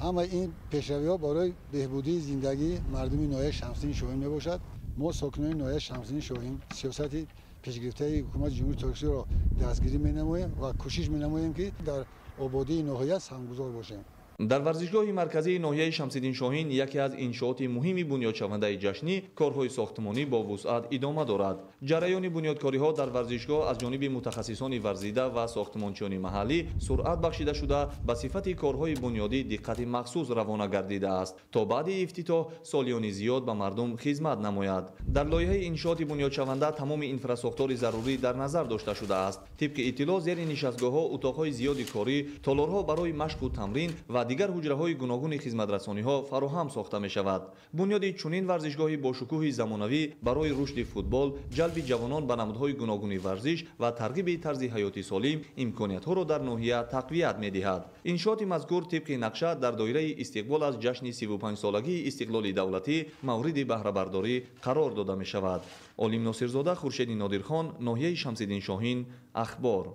Ҳама ин пешравиҳо барои беҳбудии зиндагии мардуми ноҳияи Шамсиддин Шоҳин мебошад. Мо, сокинони ноҳияи Шамсиддин Шоҳин, сиёсати пешгирифтаи ҳукумати Ҷумҳурии Тоҷикистонро дастгирӣ менамоем ва кӯшиш менамоем, ки дар ободии ноҳия саҳмгузор бошем. Дар варзишгоҳи марказии ноҳияи Шамсиддин Шоҳин, яке аз иншооти муҳими бунёдшавандаи ҷашнӣ, корҳои сохтмонӣ бо вусъат идома дорад. Ҷараёни бунёдкориҳо дар варзишгоҳ аз ҷониби мутахассисони варзида ва сохтмончиёни маҳаллӣ суръат бахшида шуда, ба сифати корҳои бунёдӣ диққати махсус равона гардидааст, то баъди ифтитоҳ солиёни зиёд ба мардум хизмат намояд. Дар лоиҳаи иншооти бунёдшаванда тамоми инфрасохтори зарурӣ дар назар дошта шудааст. Тибқи иттилоъ, зери нишастгоҳҳо утоқҳои зиёди корӣ, толорҳо барои машқу тамрин ва дигар ҳуҷраҳои гуногуни хизматрасониҳо фароҳам сохта мешавад. Бунёди чунин варзишгоҳи бошукӯҳи замонавӣ барои рушди футбол, ҷалби ҷавонон ба намудҳои гуногуни варзиш ва тарғиби тарзи ҳаёти солим имкониятҳоро дар ноҳия тақвият медиҳад. Иншооти мазкур тибқи нақша дар доираи истиқбол аз ҷашни 35-солагии истиқлоли давлатӣ мавриди баҳрабардорӣ қарор дода мешавад. Олим Носирзода, Хуршеди Нодирхон, ноҳияи Шамсиддин Шоҳин, Ахбор.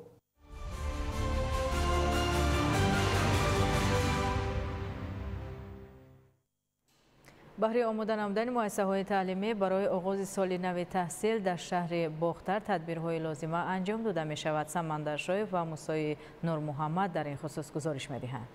Баҳри омода намудани муассисаҳои таълимӣ барои оғози соли нави таҳсил дар шаҳри Бохтар тадбирҳои лозима анҷом дода мешавад. Самандар Шоев ва Мусои Нурмуҳаммад дар ин хусус гузориш медиҳанд.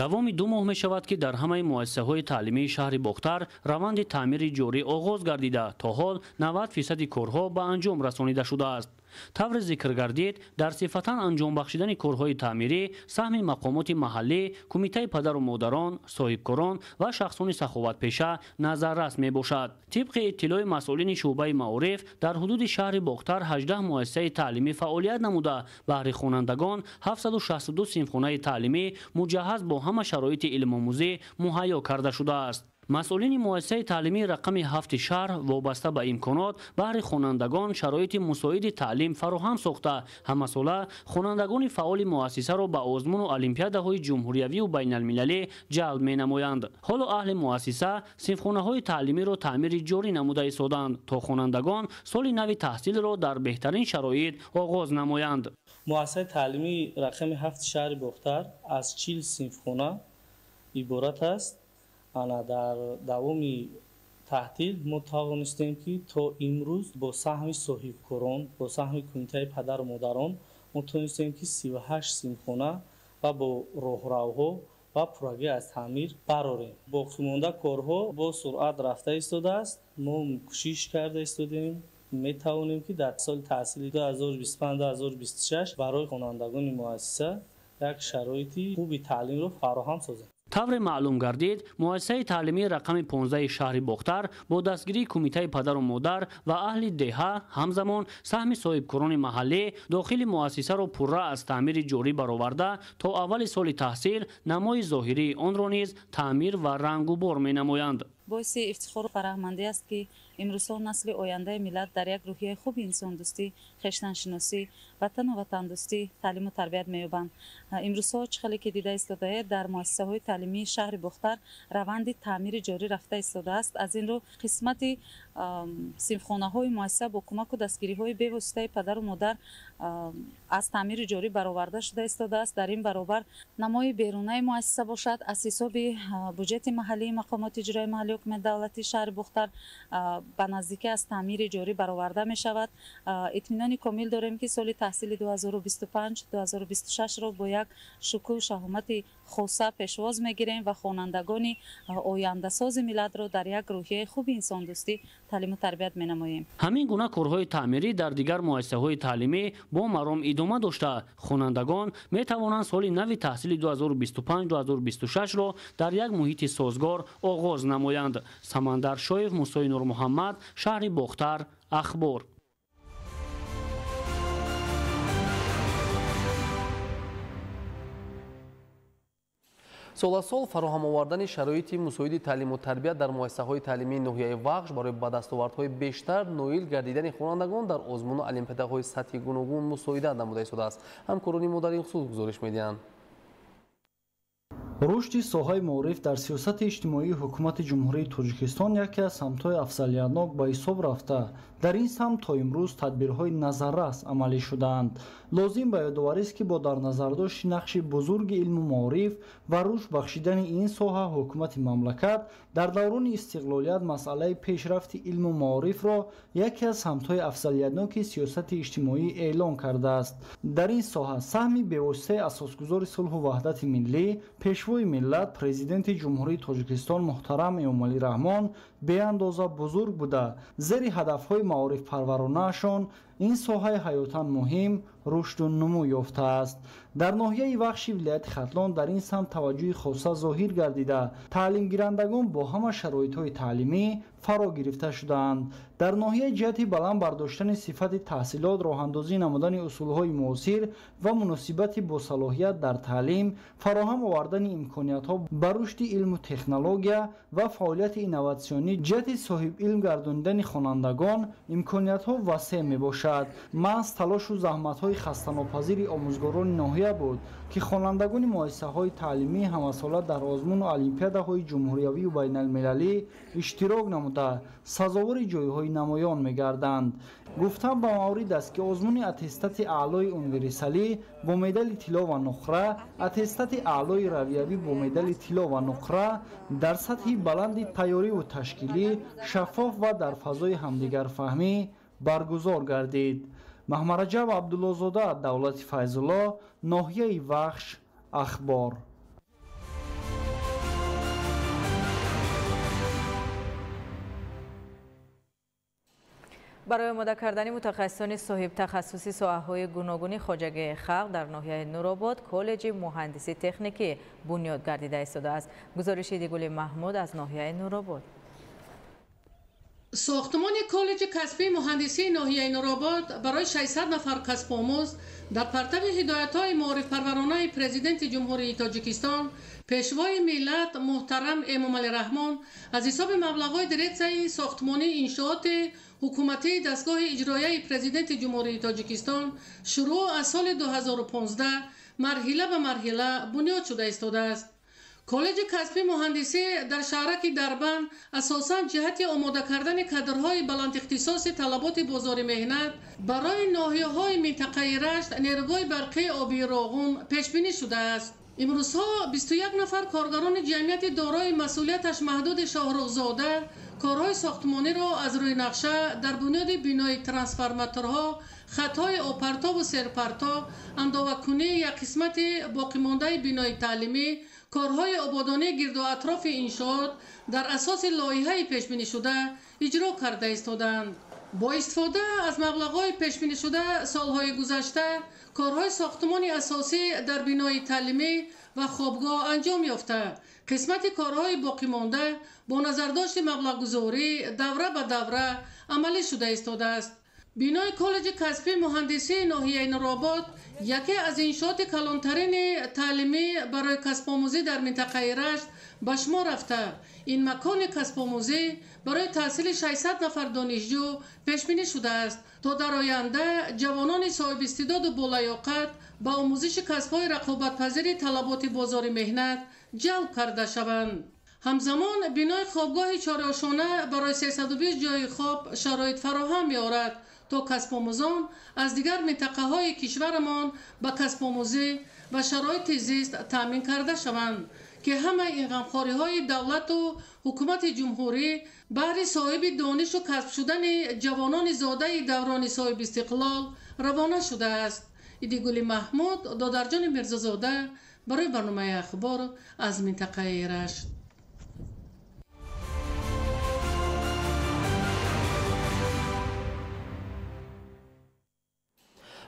Давоми 2 моҳ мешавад, ки дар ҳамаи муассисаҳои таълимии шаҳри Бохтар раванди таъмири ҷорӣ оғоз гардида, то ҳол 90% корҳо ба анҷом расонида шудааст. Тавре зикр гардид, дар сифатан анҷом бахшидани корҳои таъмирӣ саҳми мақомоти маҳаллӣ, кумитаи падару модарон, соҳибкорон ва шахсони саховатпеша назаррас мебошад. Тибқи иттилои масъулини шӯъбаи маориф, дар ҳудуди шаҳри Бохтар 18 муассисаи таълимӣ фаъолият намуда, баҳри хонандагон 762 синфхонаи таълимӣ муҷаҳҳаз бо ҳама шароити илмомӯзӣ муҳайё карда шудааст. Масъулини муассисаи таълимии рақами 7 шаҳр вобаста ба имконот баҳри хонандагон шароити мусоиди таълим фароҳам сохта, ҳамасола хонандагони фаъоли муассисаро ба озмуну олимпиадаҳои ҷумҳуриявию байналмилалӣ ҷалб менамоянд. Ҳоло аҳли муассиса синфхонаҳои таълимиро таъмири ҷорӣ намуда истоданд, то хонандагон соли нави таҳсилро дар беҳтарин шароит оғоз намоянд. Муассисаи таълимии рақами 7 шаҳри Бохтар аз 40 синфхона иборат аст. Ана дар давоми таҳтил мо тавонистем, ки то имрӯз бо саҳми соҳибкорон, бо саҳми кумитаи падару модарон мо тавонистем, ки 38 синфхона ва бо роҳравҳо ва пуррагӣ аз таъмир барорем. Боқимонда корҳо бо суръат рафта истодааст. Мо кӯшиш карда истодем, метавонем, ки дар соли таҳсили 2025-2026 барои хонандагони муассиса як шароити хуби таълимро фароҳам созем. Тавре маълум гардид, муассисаи таълимии рақами 15 шаҳри Бохтар бо дастгирии кумитаи падару модар ва аҳли деҳа, ҳамзамон саҳми соҳибкорони маҳаллӣ дохили муассисаро пурра аз таъмири ҷорӣ бароварда, то аввали соли таҳсил намои зоҳирии онро низ таъмир ва рангубор менамоянд. Боиси ифтихору фараҳмандӣ аст, ки имрӯзҳо насли ояндаи миллат дар як рӯҳияи хуби инсондӯстӣ, хештаншиносӣ, ватану ватандӯстӣ таълиму тарбият меёбанд. Имрӯзҳо чӣ хеле ки дида истодаед, дар муассисаҳои таълимии шаҳри Бохтар раванди таъмири ҷорӣ рафта истодааст. Аз ин рӯ қисмати синфхонаҳои муассиса бо кӯмаку дастгириҳои бевоситаи падару модар аз таъмири ҷорӣ бароварда шуда истодааст. Дар ин баробар намои берунаи муассиса бошад, аз ҳисоби буҷети маҳаллии мақомоти иҷроияи маҳаллии ҳукумати давлатии шаҳри Бохтар ба наздикӣ аз таъмири ҷорӣ бароварда мешавад. Итминони комил дорем, ки соли таҳсили 2025-2026-ро бо як шукӯҳу шаҳомати хоса пешвоз мегирем ва хонандагони ояндасози миллатро дар як рӯҳияи хуби инсондӯстӣ таълиму тарбият менамоем. Ҳамин гуна корҳои таъмирӣ дар дигар муассисаҳои таълимӣ бо маром идома дошта, хонандагон метавонанд соли нави таҳсили 2025-2026-ро дар як муҳити созгор оғоз намоянд. Самандар Шоев, Мусои Нурмуҳаммад, шаҳри Бохтар, Ахбор. Сол аз сол фароҳам овардани шароити мусоиди таълиму тарбият дар муассисаҳои таълимии ноҳияи Вахш барои ба дастовардҳои бештар ноил гардидани хонандагон дар озмуну олимпиадаҳои сатҳи гуногун мусоидат намуда истодааст. Ҳамкорони мо дар ин хусус гузориш медиҳанд. Рушди соҳаи маориф дар сиёсати иҷтимоии ҳукумати Ҷумҳурии Тоҷикистон яке аз самтҳои афзалиятнок ба ҳисоб рафта, дар ин самт то имрӯз тадбирҳои назаррас амалӣ шудаанд. Лозим ба ёдоварист, ки бо дар назардошти нақши бузурги илму маориф ва рушд бахшидани ин соҳа ҳукумати мамлакат дар даврони истиқлолият масъалаи пешрафти илму маорифро яке аз самтҳои афзалиятноки сиёсати иҷтимоӣ эълон кардааст. Дар ин соҳа саҳми бевоситаи асосгузори сулҳу ваҳдати миллӣ, пешвои миллат, президенти Ҷумҳурии Тоҷикистон муҳтарам Эмомалӣ Раҳмон беандоза бузург буда, зери ҳадафҳои маорифпарваронаашон ин соҳаи ҳаётан муҳим рушду нумӯ ёфтааст. Дар ноҳияи Вахши вилояти Хатлон дар ин самт таваҷҷӯҳи хоса зоҳир гардида, таълимгирандагон бо ҳама шароитҳои таълимӣ фаро гирифта шудаанд. Дар ноҳияи ҷиҳати баланд бардоштани сифати таҳсилот, роҳандозӣ намудани усулҳои муосир ва муносибати босалоҳият дар таълим, фароҳам овардани имкониятҳо ба рушди илму технология ва фаъолияти инноватсионӣ ҷиҳати соҳибилм гардонидани хонандагон имкониятҳо васеъ мебошад. Маҳз талошу заҳматҳои хастанопазири омӯзгорони ноҳия буд, ки хонандагони муассисаҳои таълимӣ ҳамасола дар озмуну олимпиадаҳои ҷумҳуриявию байналмилалӣ иштирок намуда, сазовори ҷойҳои намоён мегарданд. Гуфтан ба маврид аст, ки озмуни аттестати аълои универсалӣ бо медали тилло ва нуқра, аттестати аълои равиявӣ бо медали тилло ва нуқра дар сатҳи баланди тайёриву ташкилӣ, шаффоф ва дар фазои ҳамдигарфаҳмӣ баргузор гардид. Маҳмараҷаб Абдуллозода, Давлати Файзулло, ноҳияи Вахш, Ахбор. Барои омода кардани мутахассисони соҳибтахассуси соҳаҳои гуногуни хоҷагии халқ дар ноҳияи Нуробод коллеҷи муҳандиси техникӣ бунёд гардида истодааст. Гузориши Дигули Маҳмуд аз ноҳияи Нуробод. Сохтмони коллеҷи касбии муҳандисии ноҳияи Нуробод барои 600 нафар касбомӯз дар партави ҳидоятҳои маорифпарваронаи президенти Ҷумҳурии Тоҷикистон, пешвои миллат муҳтарам Эмомалӣ Раҳмон аз ҳисоби маблағҳои дирексияи сохтмонии иншооти ҳукуматии дастгоҳи иҷроияи президенти Ҷумҳурии Тоҷикистон шурӯъ аз соли 2015 марҳила ба марҳила бунёд шуда истодааст. Коллеҷи касбии муҳандисӣ дар шаҳраки Дарбанд асосан ҷиҳати омода кардани кадрҳои баландихтисоси талаботи бозори меҳнат барои ноҳияҳои минтақаи Рашт нерӯгоҳи барқии обии Роғун пешбинӣ шудааст. Имрӯзҳо 21 нафар коргарони ҷамъияти дорои масъулияташ маҳдуди Шоҳрухзода корҳои сохтмониро аз рӯи нақша дар бунёди бинои трансформаторҳо, хатҳои обпартову серпартов, андовакунии як қисмати боқимондаи бинои таълимӣ, корҳои ободонии гирду атрофи иншоот дар асоси лоиҳаи пешбинишуда иҷро карда истодаанд. Бо истифода аз маблағҳои пешбинишуда солҳои гузашта корҳои сохтмони асосӣ дар бинои таълимӣ ва хобгоҳ анҷом ёфта, қисмати корҳои боқимонда бо назардошти маблағгузорӣ давра ба давра амалӣ шуда истодааст. Бинои коллеҷи касбии муҳандисии ноҳияи Нуробод яке аз иншооти калонтарини таълимӣ барои касбомӯзӣ дар минтақаи Рашт ба шумор рафта, ин макони касбомӯзӣ барои таҳсили 600 нафар донишҷӯ пешбинӣ шудааст, то дар оянда ҷавонони соҳибистеъдоду болаёқат ба омӯзиши касбҳои рақобатпазири талаботи бозори меҳнат ҷалб карда шаванд. Ҳамзамон бинои хобгоҳи чорошона барои 320 ҷойи хоб шароит фароҳам меорад, то касбомӯзон аз дигар минтақаҳои кишварамон ба касбомӯзӣ ва шароити зист таъмин карда шаванд, ки ҳамаи ин ғамхориҳои давлату ҳукумати ҷумҳурӣ баҳри соҳиби донишу касб шудани ҷавонони зодаи даврони соҳибистиқлол равона шудааст. Идигули Маҳмуд, Додарҷони Мирзозода барои барномаи Ахбор аз минтақаи Рашт.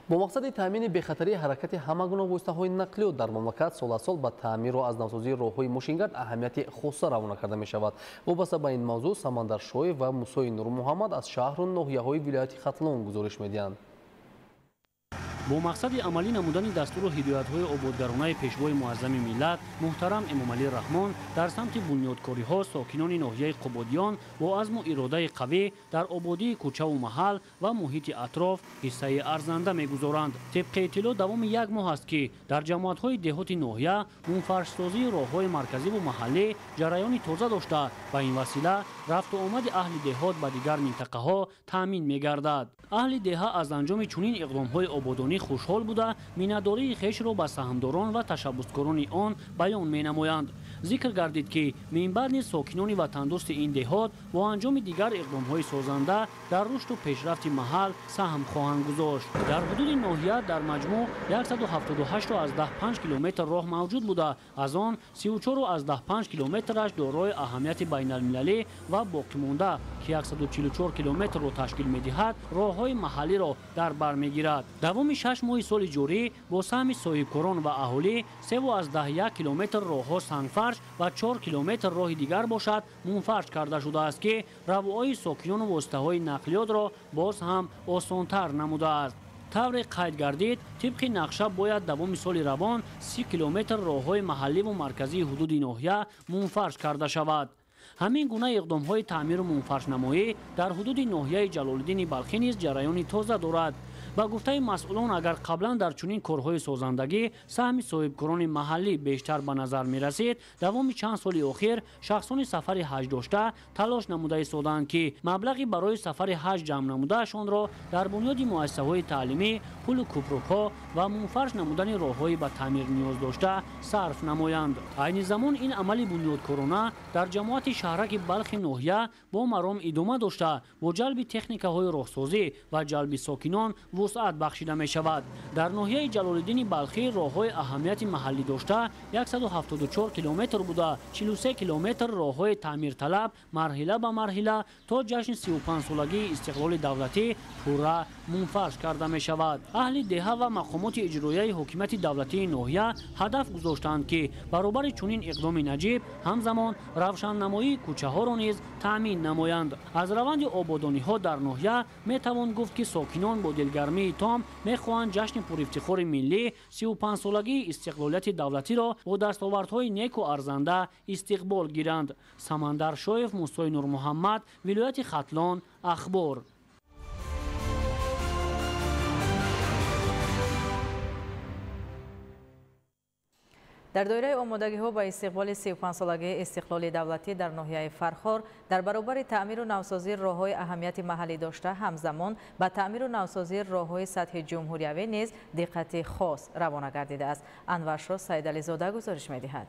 Бо мақсади таъмини бехатарии ҳаракати ҳама гуна воситаҳои нақлиёт дар мамлакат сол аз сол ба таъмиру аз навсозии роҳҳои мошингард аҳамияти хоса равона карда мешавад. Вобаста ба ин мавзӯъ Самандар Шоев ва Мусои Нурмуҳаммад аз шаҳру ноҳияҳои вилояти Хатлон гузориш медиҳанд. Бо мақсади амалӣ намудани дастуру ҳидоятҳои ободгаронаи Пешвои муаззами миллат муҳтарам Эмомалӣ Раҳмон дар самти бунёдкориҳо сокинони ноҳияи Қубодиён бо азму иродаи қавӣ дар ободии кӯчаву маҳал ва муҳити атроф ҳиссаи арзанда мегузоранд. Тибқи иттилоъ, давоми як моҳ аст, ки дар ҷамоатҳои деҳоти ноҳия мунфаршсозии роҳҳои марказиву маҳаллӣ ҷараёни тоза дошта, ба ин васила рафту омади аҳли деҳот ба дигар минтақаҳо таъмин мегардад. Аҳли деҳа аз анҷоми чунин иқдомҳои ободонӣ хушҳол буда, миннатдории хешро ба саҳмдорон ва ташаббускорони он баён менамоянд. Зикр гардид, ки минбаъд низ сокинони ватандӯсти ин деҳот бо анҷоми дигар иқдомҳои созанда дар рушду пешрафти маҳал саҳм хоҳанд гузошт. Дар ҳудуди ноҳия дар маҷмӯъ 178,5 километр роҳ мавҷуд буда, аз он 34,5 километраш дорои аҳамияти байналмилалӣ ва боқимонда, ки 144 километрро ташкил медиҳад, роҳҳои маҳаллиро дар бар мегирад. Давоми 6 моҳи соли ҷорӣ бо саҳми соҳибкорон ва аҳолӣ 3,1 километр роҳҳо сангфарш ва 4 километр роҳи дигар бошад мунфарш карда шудааст, ки равои сокинону воситаҳои нақлиётро боз ҳам осонтар намудааст. Тавре қайд гардид, тибқи нақша бояд давоми соли равон 30 километр роҳҳои маҳалливу марказии ҳудуди ноҳия мунфарш карда шавад. Ҳамин гуна иқдомҳои таъмиру мунфаршнамоӣ дар ҳудуди ноҳияи Ҷалолиддини Балхӣ низ ҷараёни тоза дорад. Ба гуфтаи масъулон, агар қаблан дар чунин корҳои созандагӣ саҳми соҳибкорони маҳаллӣ бештар ба назар мерасид, давоми чанд соли охир шахсони сафари ҳаҷ дошта талош намуда истодаанд, ки маблағи барои сафари ҳаҷ ҷамъ намудаашонро дар бунёди муассисаҳои таълимӣ, пулу кӯпрукҳо ва мунфарш намудани роҳҳои ба таъмир ниёз дошта сарф намоянд. Айни замон ин амали бунёдкорона дар ҷамоати шаҳраки Балхи ноҳия бо маром идома дошта, бо ҷалби техникаҳои роҳсозӣ ва ҷалби сокинон вусъат бахшида мешавад. Дар ноҳияи Ҷалолиддини Балхӣ роҳҳои аҳамияти маҳаллӣ дошта 174 километр буда, 43 километр роҳҳои таъмирталаб марҳила ба марҳила то ҷашни 35-солагии истиқлоли давлатӣ пурра мунфарш карда мешавад. Аҳли деҳа ва мақомоти иҷроияи ҳокимияти давлатии ноҳия ҳадаф гузоштаанд, ки баробари чунин иқдоми наҷиб ҳамзамон равшаннамоии кӯчаҳоро низ таъмин намоянд. Аз раванди ободониҳо дар ноҳия метавон гуфт, ки сокинон бо дилгармии том мехоҳанд ҷашни пурэфтихори миллӣ 35-солагии истиқлолияти давлатиро бо дастовардҳои неку арзанда истиқбол гиранд. Самандар Шоев, Мусои Нурмуҳаммад, вилояти Хатлон, Ахбор. Дар доираи омодагиҳо ба истиқболи 35-солагии истиқлоли давлатӣ дар ноҳияи Фархор дар баробари таъмиру навсозии роҳҳои аҳамияти маҳаллӣ дошта, ҳамзамон ба таъмиру навсозии роҳҳои сатҳи ҷумҳуриявӣ низ диққати хос равона гардидааст. Анваршо Саидализода гузориш медиҳад.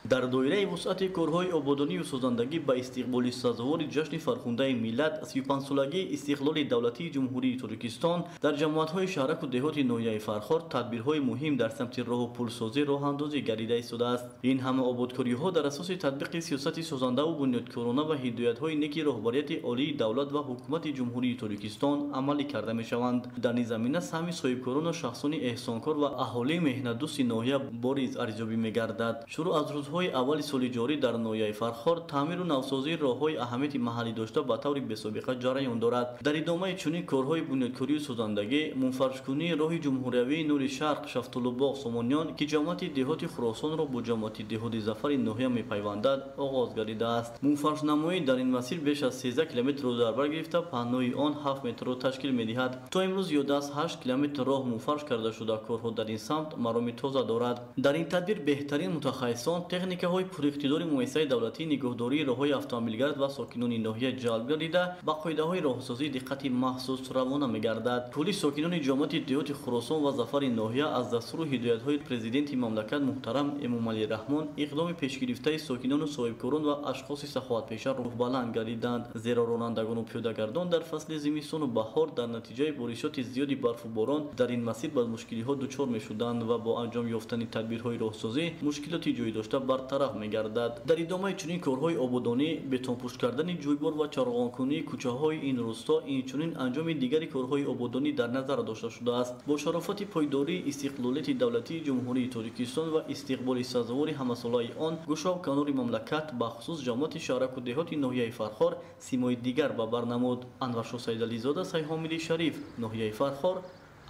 Дар доираи вусъати корҳои ободонию созандагӣ ба истиқболи сазовори ҷашни фархундаи миллат 35-солагии истиқлоли давлатии Ҷумҳурии Тоҷикистон дар ҷамоатҳои шаҳраку деҳоти ноҳияи Фархор тадбирҳои муҳим дар самти роҳу пулсозӣ роҳандозӣ гардида истодааст. Ин ҳама ободкориҳо дар асоси татбиқи сиёсати созандаву бунёдкорона ва ҳидоятҳои неки роҳбарияти олии давлат ва ҳукумати Ҷумҳурии Тоҷикистон амалӣ карда мешаванд. Дар ин замина саҳми соҳибкорону шахсони эҳсонкор ва аҳолии меҳнатдӯсти ноҳия бориз арзёбӣ мегардад. Шурӯъ аз рӯзҳои аввали соли ҷорӣ дар ноҳияи Фархор таъмиру навсозии роҳҳои аҳамияти маҳаллӣ дошта ба таври бесобиқа ҷараён дорад. Дар идомаи чунин корҳои бунёдкорию созандагӣ мунфаршкунии роҳи ҷумҳуриявии Нури Шарқ Шафтулубоғ Сомониён, ки ҷамоати деҳоти Хуросонро бо ҷамоати деҳоти Зафари ноҳия мепайвандад, оғоз гардидааст. Мунфаршнамоӣ дар ин масир беш аз 13 километрро дар бар гирифта, паҳнои он 7 метрро ташкил медиҳад. То имрӯз зиёда аз 8 километр роҳ мунфарш карда шуда, корҳо дар ин самт мароми тоза дорад. Дар ин тадбир беҳтарин мутахассисон, техникаҳои пуриқтидори муассисаи давлатии нигоҳдории роҳҳои автомобилгард ва сокинони ноҳия ҷалб гардида, ба қоидаҳои роҳсозӣ диққати махсус равона мегардад. Кулли сокинони ҷамоати деҳоти Хуросон ва Зафари ноҳия аз дастуру ҳидоятҳои президенти мамлакат муҳтарам Эмомалӣ Раҳмон иқдоми пешгирифтаи сокинону соҳибкорон ва ашхоси саховатпеша рӯҳбаланд гардиданд, зеро ронандагону пиёдагардон дар фасли зимистону баҳор дар натиҷаи боришоти зиёди барфу борон дар ин масир ба мушкилиҳо дучор мешуданд ва бо анҷом ёфтани тадбирҳои роҳсозӣ мушкилоти ҷой дошта бартараф мегардад. Дар идомаи чунин корҳои ободонӣ, бетонпӯш кардани ҷӯйбор ва чароғонкунии кӯчаҳои ин рӯсто, инчунин анҷоми дигари корҳои ободонӣ дар назар дошта шудааст. Бо шарофати пойдории истиқлолияти давлатии Ҷумҳурии Тоҷикистон ва истиқболи сазовори ҳамасолаи он, гӯшаву канори мамлакат, бахусус ҷамоати шаҳраку деҳоти ноҳияи Фархор симои дигар ба бар намуд. Анваршо Саидализода, Сайҳомили Шариф, ноҳияи Фархор,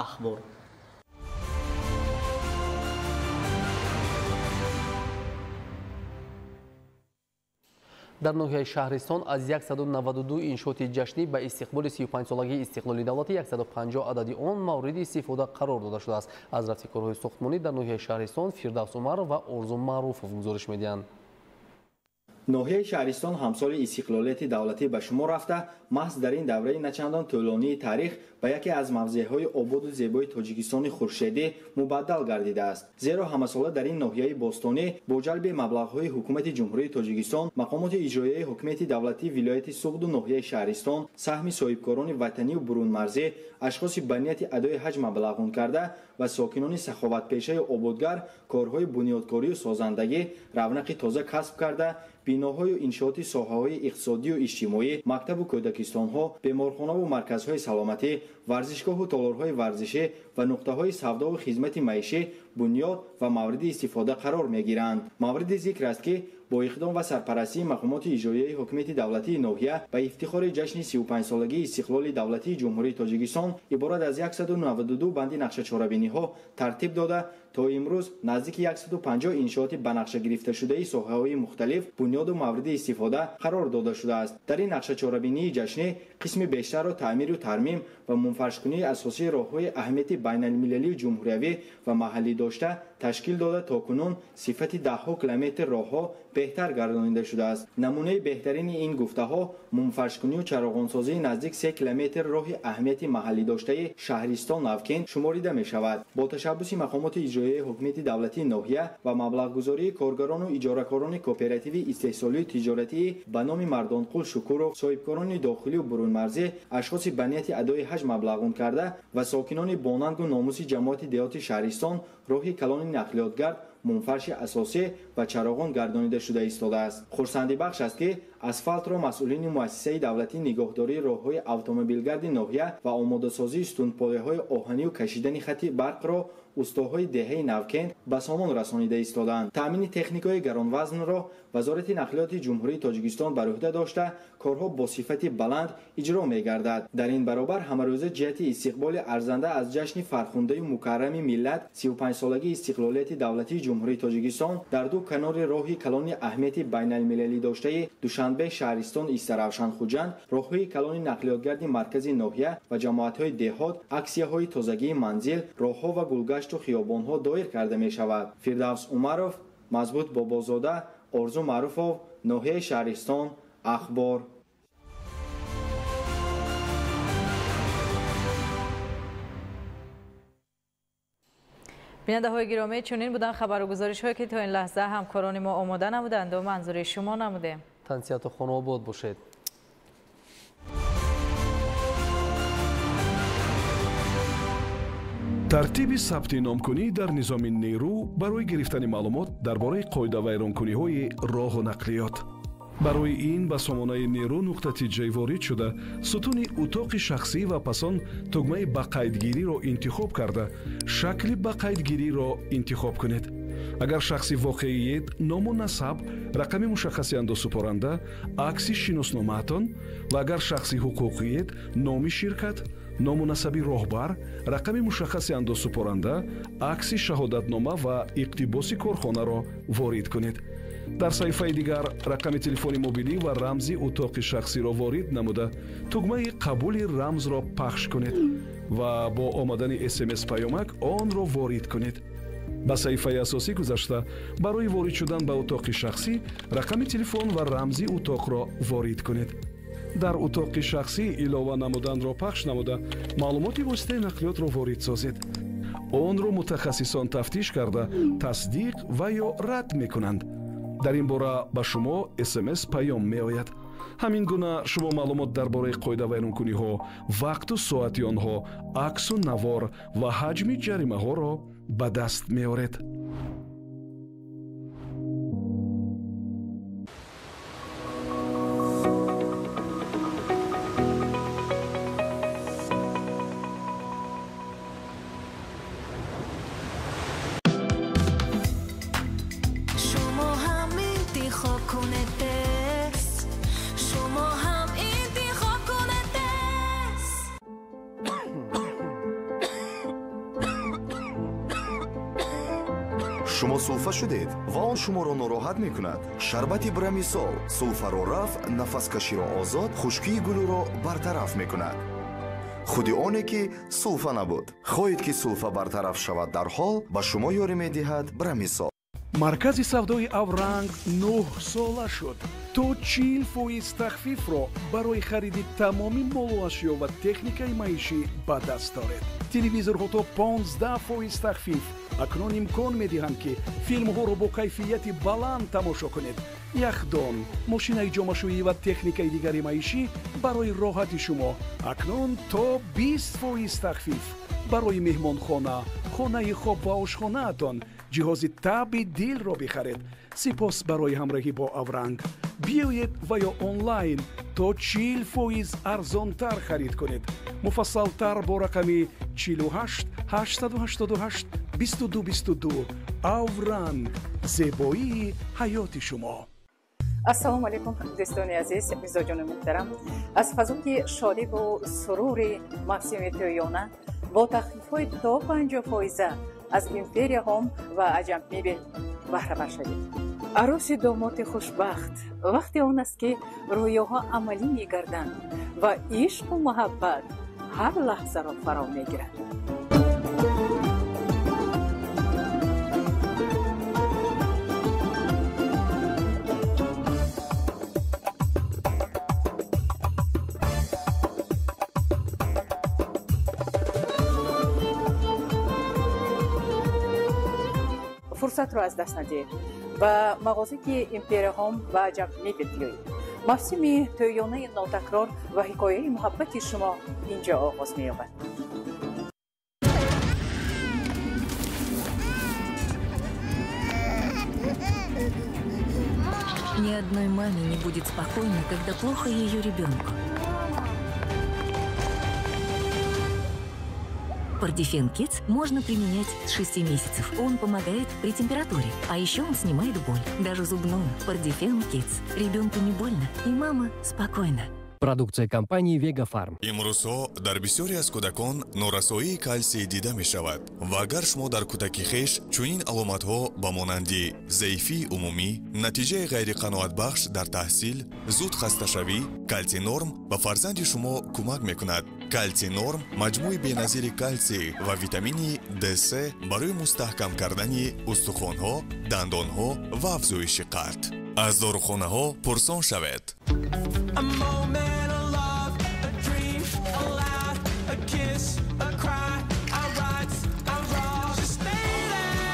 Ахбор. Дар ноҳияи Шаҳристон аз 192 иншооти ҷашнӣ ба истиқболи 35-солагии истиқлоли давлатӣ 150 адади он мавриди истифода қарор дода шудааст. Аз рафти корҳои сохтмонӣ дар ноҳияи Шаҳристон Фирдавс Умаров ва Орзу Маъруфов гузориш медиҳанд. Ноҳияи Шаҳристон ҳамсоли истиқлолияти давлатӣ ба шумор рафта, маҳз дар ин давраи начандон тӯлонии таърих ба яке аз мавзеъҳои ободу зебои Тоҷикистони хуршедӣ мубаддал гардидааст. Зеро ҳамасола дар ин ноҳияи бостонӣ бо ҷалби маблағҳои ҳукумати Ҷумҳурии Тоҷикистон, мақомоти иҷроияи ҳукумати давлатии вилояти Суғду ноҳияи Шаҳристон, саҳми соҳибкорони ватанию бурунмарзӣ, ашхоси ба нияти адои ҳаҷ маблағон карда ва сокинони саховатпешаи ободгар корҳои бунёдкорию созандагӣ равнақи тоза касб карда, биноҳою иншооти соҳаҳои иқтисодию иҷтимоӣ, мактабу кӯдакистонҳо, беморхонаву марказҳои саломатӣ, варзишгоҳу толорҳои варзишӣ ва нуқтаҳои савдову хизмати маишӣ бунёд ва мавриди истифода қарор мегиранд. Мавриди зикр аст, ки бо иқдом ва сарпарастии мақомоти иҷроияи ҳукумати давлатии ноҳия ба ифтихори ҷашни 35-солагии истиқлоли давлатии Ҷумҳурии Тоҷикистон иборат аз 192 банди нақшачорабиниҳо тартиб дода, то имрӯз наздики 150 иншооти ба нақша гирифташудаи соҳаҳои мухталиф бунёду мавриди истифода қарор дода шудааст. Дар ин нақшачорабинии ҷашнӣ қисми бештарро таъмиру тармим ва мунфаршкунии асосии роҳҳои аҳамияти байналмилалию ҷумҳуриявӣ ва маҳаллӣ дошта ташкил дода, то кунун сифати даҳҳо километр роҳҳо беҳтар гардонида шудааст. Намунаи беҳтарини ин гуфтаҳо мунфаршкунию чароғонсозии наздик 3 километр роҳи аҳамияти маҳаллӣ доштаи Шаҳристон Навкент шуморида мешавад. Бо ташаббуси мақомоти иҷроияи ҳукумати давлатии ноҳия ва маблағгузории коргарону иҷоракорони кооперативи истеҳсолию тиҷоратии ба номи Мардонқул Шукуров, соҳибкорони дохилию бурунмарзӣ, ашхоси ба нияти адои ҳаҷ маблағон карда ва сокинони бонангу номуси ҷамоати деҳоти Шаҳристон роҳи калони нақлиётгард мунфарши асосӣ ва чароғон гардонида шуда истодааст. Хурсандибахш аст, ки асфалтро масъулини муассисаи давлатии нигоҳдории роҳҳои автомобилгарди ноҳия ва омодасозии сутунпояҳои оҳанию кашидани хати барқро устоҳои деҳаи Навкент ба сомон расонида истодаанд. Таъмини техникаи гаронвазнро Вазорати нақлиёти Ҷумҳурии Тоҷикистон бар уҳда дошта, корҳо бо сифати баланд иҷро мегардад. Дар ин баробар ҳамарӯза ҷиҳати истиқболи арзанда аз ҷашни фархундаи мукаррами миллат 35-солагии истиқлолияти давлатии Ҷумҳурии Тоҷикистон дар ду канори роҳи калони аҳамияти байналмилалӣ доштаи Душанбе, Шаҳристон, Истаравшан, Хуҷанд, роҳҳои калони нақлиётгарди маркази ноҳия ва ҷамоатҳои деҳот аксияҳои тозагии манзил, роҳҳо ва гулгашту хиёбонҳо доир карда мешавад. Фирдавс Умаров, Мазбут Бобозода, Орзу Маъруфов, ноҳияи Шаҳристон, Ахбор. Бинандаҳои гиромӣ, чунин буданд хабару гузоришҳое, ки то ин лаҳза ҳамкорони мо омода намуданд ва манзури шумо намудем. Тансиҳату хонаобод бошед. Тартиби сабти номкунӣ дар низоми нерӯ барои гирифтани маълумот дар бораи қоидавайронкуниҳои роҳу нақлиёт. Барои ин ба сомонаи нерӯ нуқта тиҷ ворид шуда, сутуни утоқи шахсӣ ва пас он тугмаи ба қайдгириро интихоб карда, шакли ба қайдгириро интихоб кунед. Агар шахси воқеиед, ному насаб, рақами мушаххаси андозсупоранда, акси шиносномаатон ва агар шахси ҳуқуқиед, номи ширкат, ному насаби роҳбар, рақами мушаххаси андозсупоранда, акси шаҳодатнома ва иқтибоси корхонаро ворид кунед. Дар саҳифаи дигар рақами телефони мобилӣ ва рамзи утоқи шахсиро ворид намуда, тугмаи қабули рамзро пахш кунед ва бо омадани смс паёмак онро ворид кунед. Ба саҳифаи асосӣ гузашта, барои ворид шудан ба утоқи шахсӣ рақами телефон ва рамзи утоқро ворид кунед. Дар утоқи шахсӣ илова намуданро пахш намуда, маълумоти воситаи нақлиётро ворид созед. Онро мутахассисон тафтиш карда, тасдиқ ва ё рад мекунанд. Дар ин бора ба шумо смс паём меояд. Ҳамин гуна шумо маълумот дар бораи қоидавайронкуниҳо, вақту соати онҳо, аксу навор ва ҳаҷми ҷаримаҳоро ба даст меоред. Шумо сулфа шудед ва он шуморо нороҳат мекунад. Шарбати Брамисол сулфаро рафъ, нафаскаширо озод, хушкии гулӯро бартараф мекунад. Худи оне ки сулфа набуд. Хоҳед ки сулфа бартараф шавад дарҳол, ба шумо ёрӣ медиҳад Брамисол. Маркази савдои Авранг 9 сола шуд. То 40% тахфифро барои хариди тамоми молу ашё ва техникаи маишӣ ба даст доред. Телевизорҳо то 15% тахфиф акнун имкон медиҳанд, ки филмҳоро бо кайфияти баланд тамошо кунед. Яхдон, мошинаи ҷомашӯӣ ва техникаи дигари маишӣ барои роҳати шумо акнун то 20% тахфиф. Барои меҳмонхона, хонаи хоб ва ошхонаатон ҷиҳози таби дилро бихаред. Сипос барои ҳамроҳӣ бо Авранг. Биёед ва ё онлайн то 40% арзонтар харид кунед. Муфассалтар бо рақами 48 888 22 22. Авранг, зебоии ҳаёти шумо. Ассалому алайкум, дӯстони азиз, мизоҷони муҳтарам. Аз фазои шодиву сурури мавсими тӯёна бо тахфифҳои то 50% аз Империя Ҳом ва Аҷам Мебел баҳраманд шавед. Арӯси домоти хушбахт вақте он аст, ки рӯёҳо амалӣ мегарданд ва ишқу муҳаббат ҳар лаҳзаро фаро мегирад. Фурсатро аз даст надиҳед, ба мағозаи Империя Ҳом ва Аҷам Мебел биёед. Мавсими тӯёнаи нотакрор ва ҳикояи муҳаббати шумо инҷо оғоз меёбад. Ни одной маме не будет спокойно, когда плохо ее ребенку. Пардифен Кидс можно применять с 6 месяцев. Он помогает при температуре, а еще он снимает боль, даже зубную. Пардифен Кидс. Ребенку не больно, и мама спокойна. Продукция компании Вега Фарм. Имрӯзҳо дар бисёре аз кӯдакон норасоии калсий дида мешавад ва агар шумо дар кӯдаки хеш чунин аломатҳо ба монанди заифии умумӣ, натиҷаи ғайриқаноатбахш дар таҳсил, зуд хасташавӣ, Калсинорм ба фарзанди шумо кӯмак мекунад. Калсинорм маҷмӯи беназири калсий ва витамини Д3 барои мустаҳкам кардани устухонҳо, дандонҳо ва афзоиши қад. Аз дорухонаҳо пурсон шавед. A moment of love, a dream, a laugh, a kiss, a cry. I right, I wrong. Just stay there.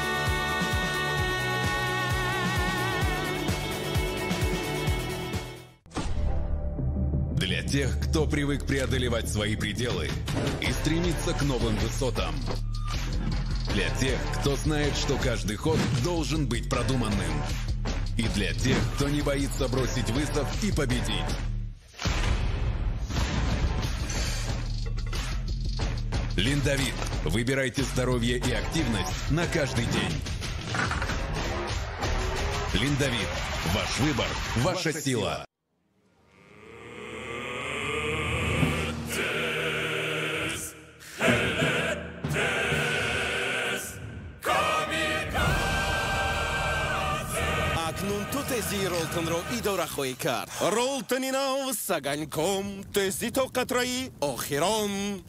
Для тех, кто привык преодолевать свои пределы и стремиться к новым высотам. Для тех, кто знает, что каждый ход должен быть продуманным. И для тех, кто не боится бросить вызов и победить. Линдовит. Выбирайте здоровье и активность на каждый день. Линдовит. Ваш выбор, ваша сила. Акнун ту тезии Ролтонро идора хоҳӣ кард. Ролтони нав с огоньком, тезӣ то қатраи охирон.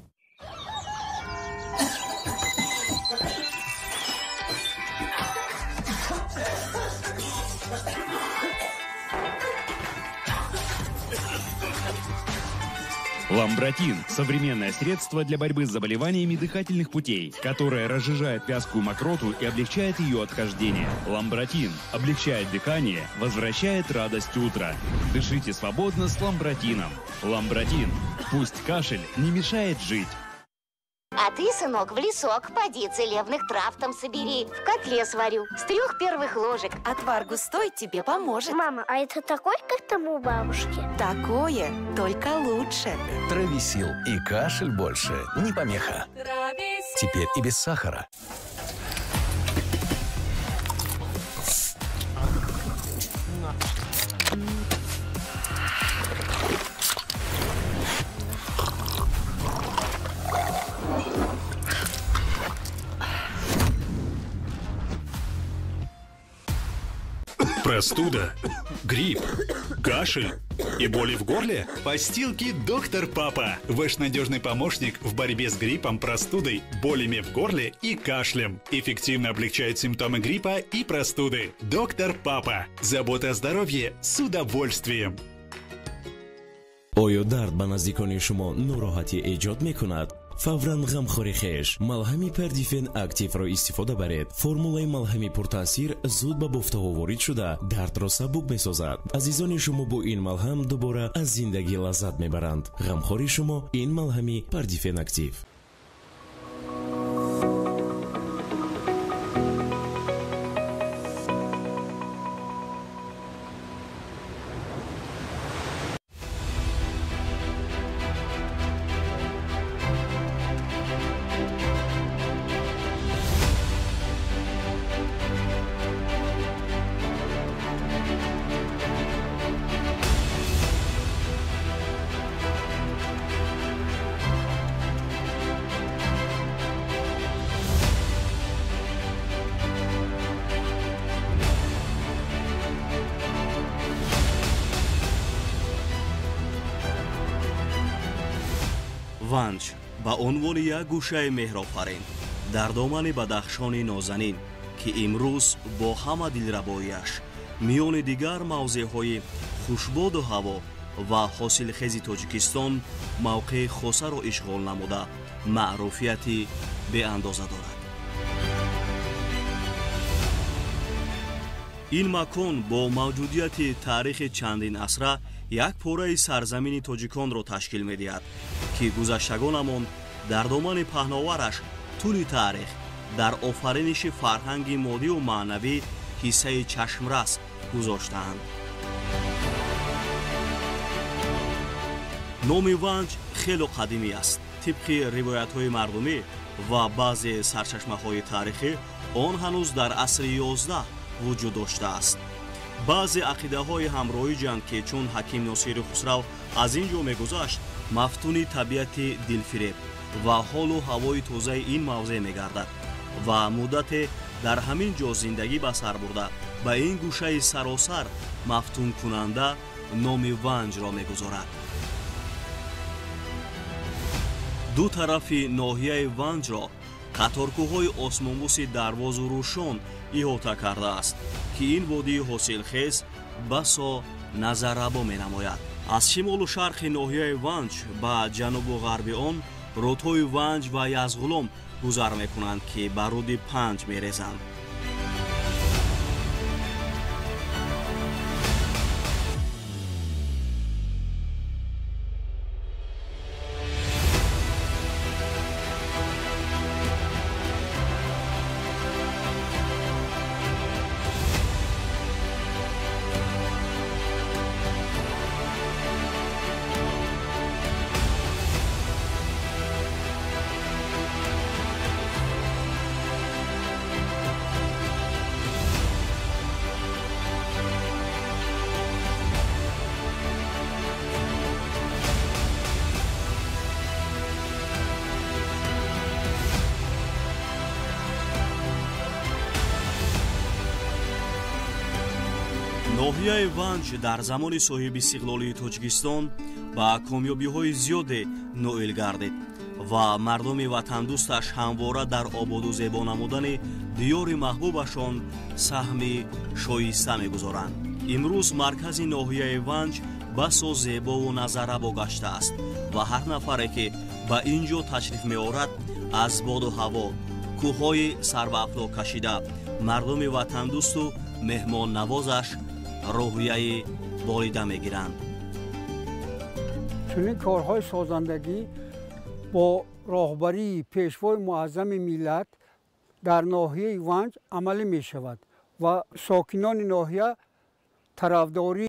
Ламбратин – современное средство для борьбы с заболеваниями дыхательных путей, которое разжижает вязкую мокроту и облегчает ее отхождение. Ламбратин облегчает дыхание, возвращает радость утра. Дышите свободно с Ламбратином. Ламбратин. Пусть кашель не мешает жить. А ты, сынок, в лесок поди, целебных трав там собери. В котле сварю. С 3 первых ложек. Отвар густой тебе поможет. Мама, а это такой, как там у бабушки? Такое, только лучше. Трависил и кашель больше не помеха. Трависил. Теперь и без сахара. Простуда, грипп, кашель и боли в горле? Пастилки «Доктор Папа». Ваш надежный помощник в борьбе с гриппом, простудой, болями в горле и кашлем. Эффективно облегчает симптомы гриппа и простуды. «Доктор Папа». Забота о здоровье с удовольствием. Оё дард ба наздикони шумо нороҳатӣ эҷод мекунад? Фавран ғамхори хеш малҳами Пердифен Активро истифода баред. Формулаи малҳами пуртаъсир зуд ба бофтаҳо ворид шуда, дардро сабук месозад. Азизони шумо бо ин малҳам дубора аз зиндагӣ лаззат мебаранд. Ғамхори шумо ин малҳами Пердифен Актив. Ванҷ ба унвони як гӯшаи меҳрофарин дар домани Бадахшони нозанин, ки имрӯз бо ҳама дилрабояш миёни дигар мавзеъҳои хушбоду ҳаво ва ҳосилхези Тоҷикистон мавқеи хосаро ишғол намуда, маъруфияти беандоза дорад. Ин макон бо мавҷудияти таърихи чандин асра як пораи сарзамини тоҷиконро ташкил медиҳад, ки гузаштагонамон дар домани паҳновараш тӯли таърих дар офариниши фарҳанги моддиву маънавӣ ҳиссаи чашмрас гузоштаанд. Номи Ванҷ хело қадимӣ аст. Тибқи ривоятҳои мардумӣ ва баъзе сарчашмаҳои таърихӣ, он ҳанӯз дар асри 11 вуҷуд доштааст. Баъзе ақидаҳои ҳам роиҷанд, ки чун ҳаким Носири Хусрав аз ин ҷо мегузашт, мафтуни табиати дилфиреб ва ҳолу ҳавои тозаи ин мавзеъ мегардад ва муддате дар ҳамин ҷо зиндагӣ ба сар бурда, ба ин гӯшаи саросар мафтункунанда номи Ванҷро мегузорад. Ду тарафи ноҳияи Ванҷро қаторкӯҳҳои осмонбӯси Дарвозу Рӯшон иҳота кардааст, ки ин водии ҳосилхез басо назаррабо менамояд. Аз шимолу шарқи ноҳияи Ванҷ ба ҷанубу ғарби он рудҳои Ванҷ ва Язғулом гузар мекунанд, ки ба руди Панҷ мерезанд. Ноҳияи Ванҷ дар замони соҳибистиқлолии Тоҷикистон ба комёбиҳои зиёде ноил гардид ва мардуми ватандӯсташ ҳамвора дар ободу зебо намудани диёри маҳбубашон саҳми шоиста мегузоранд. Имрӯз маркази ноҳияи Ванҷ басо зебову назаррабо гаштааст ва ҳар нафаре, ки ба ин ҷо ташриф меорад, аз боду ҳаво, кӯҳҳои сарбаафлок кашида, мардуми ватандӯсту меҳмоннавозаш рӯҳияи болида мегиранд. Чунин корҳои созандагӣ бо роҳбарии Пешвои муаззами миллат дар ноҳияи Ванҷ амалӣ мешавад ва сокинони ноҳия тарафдории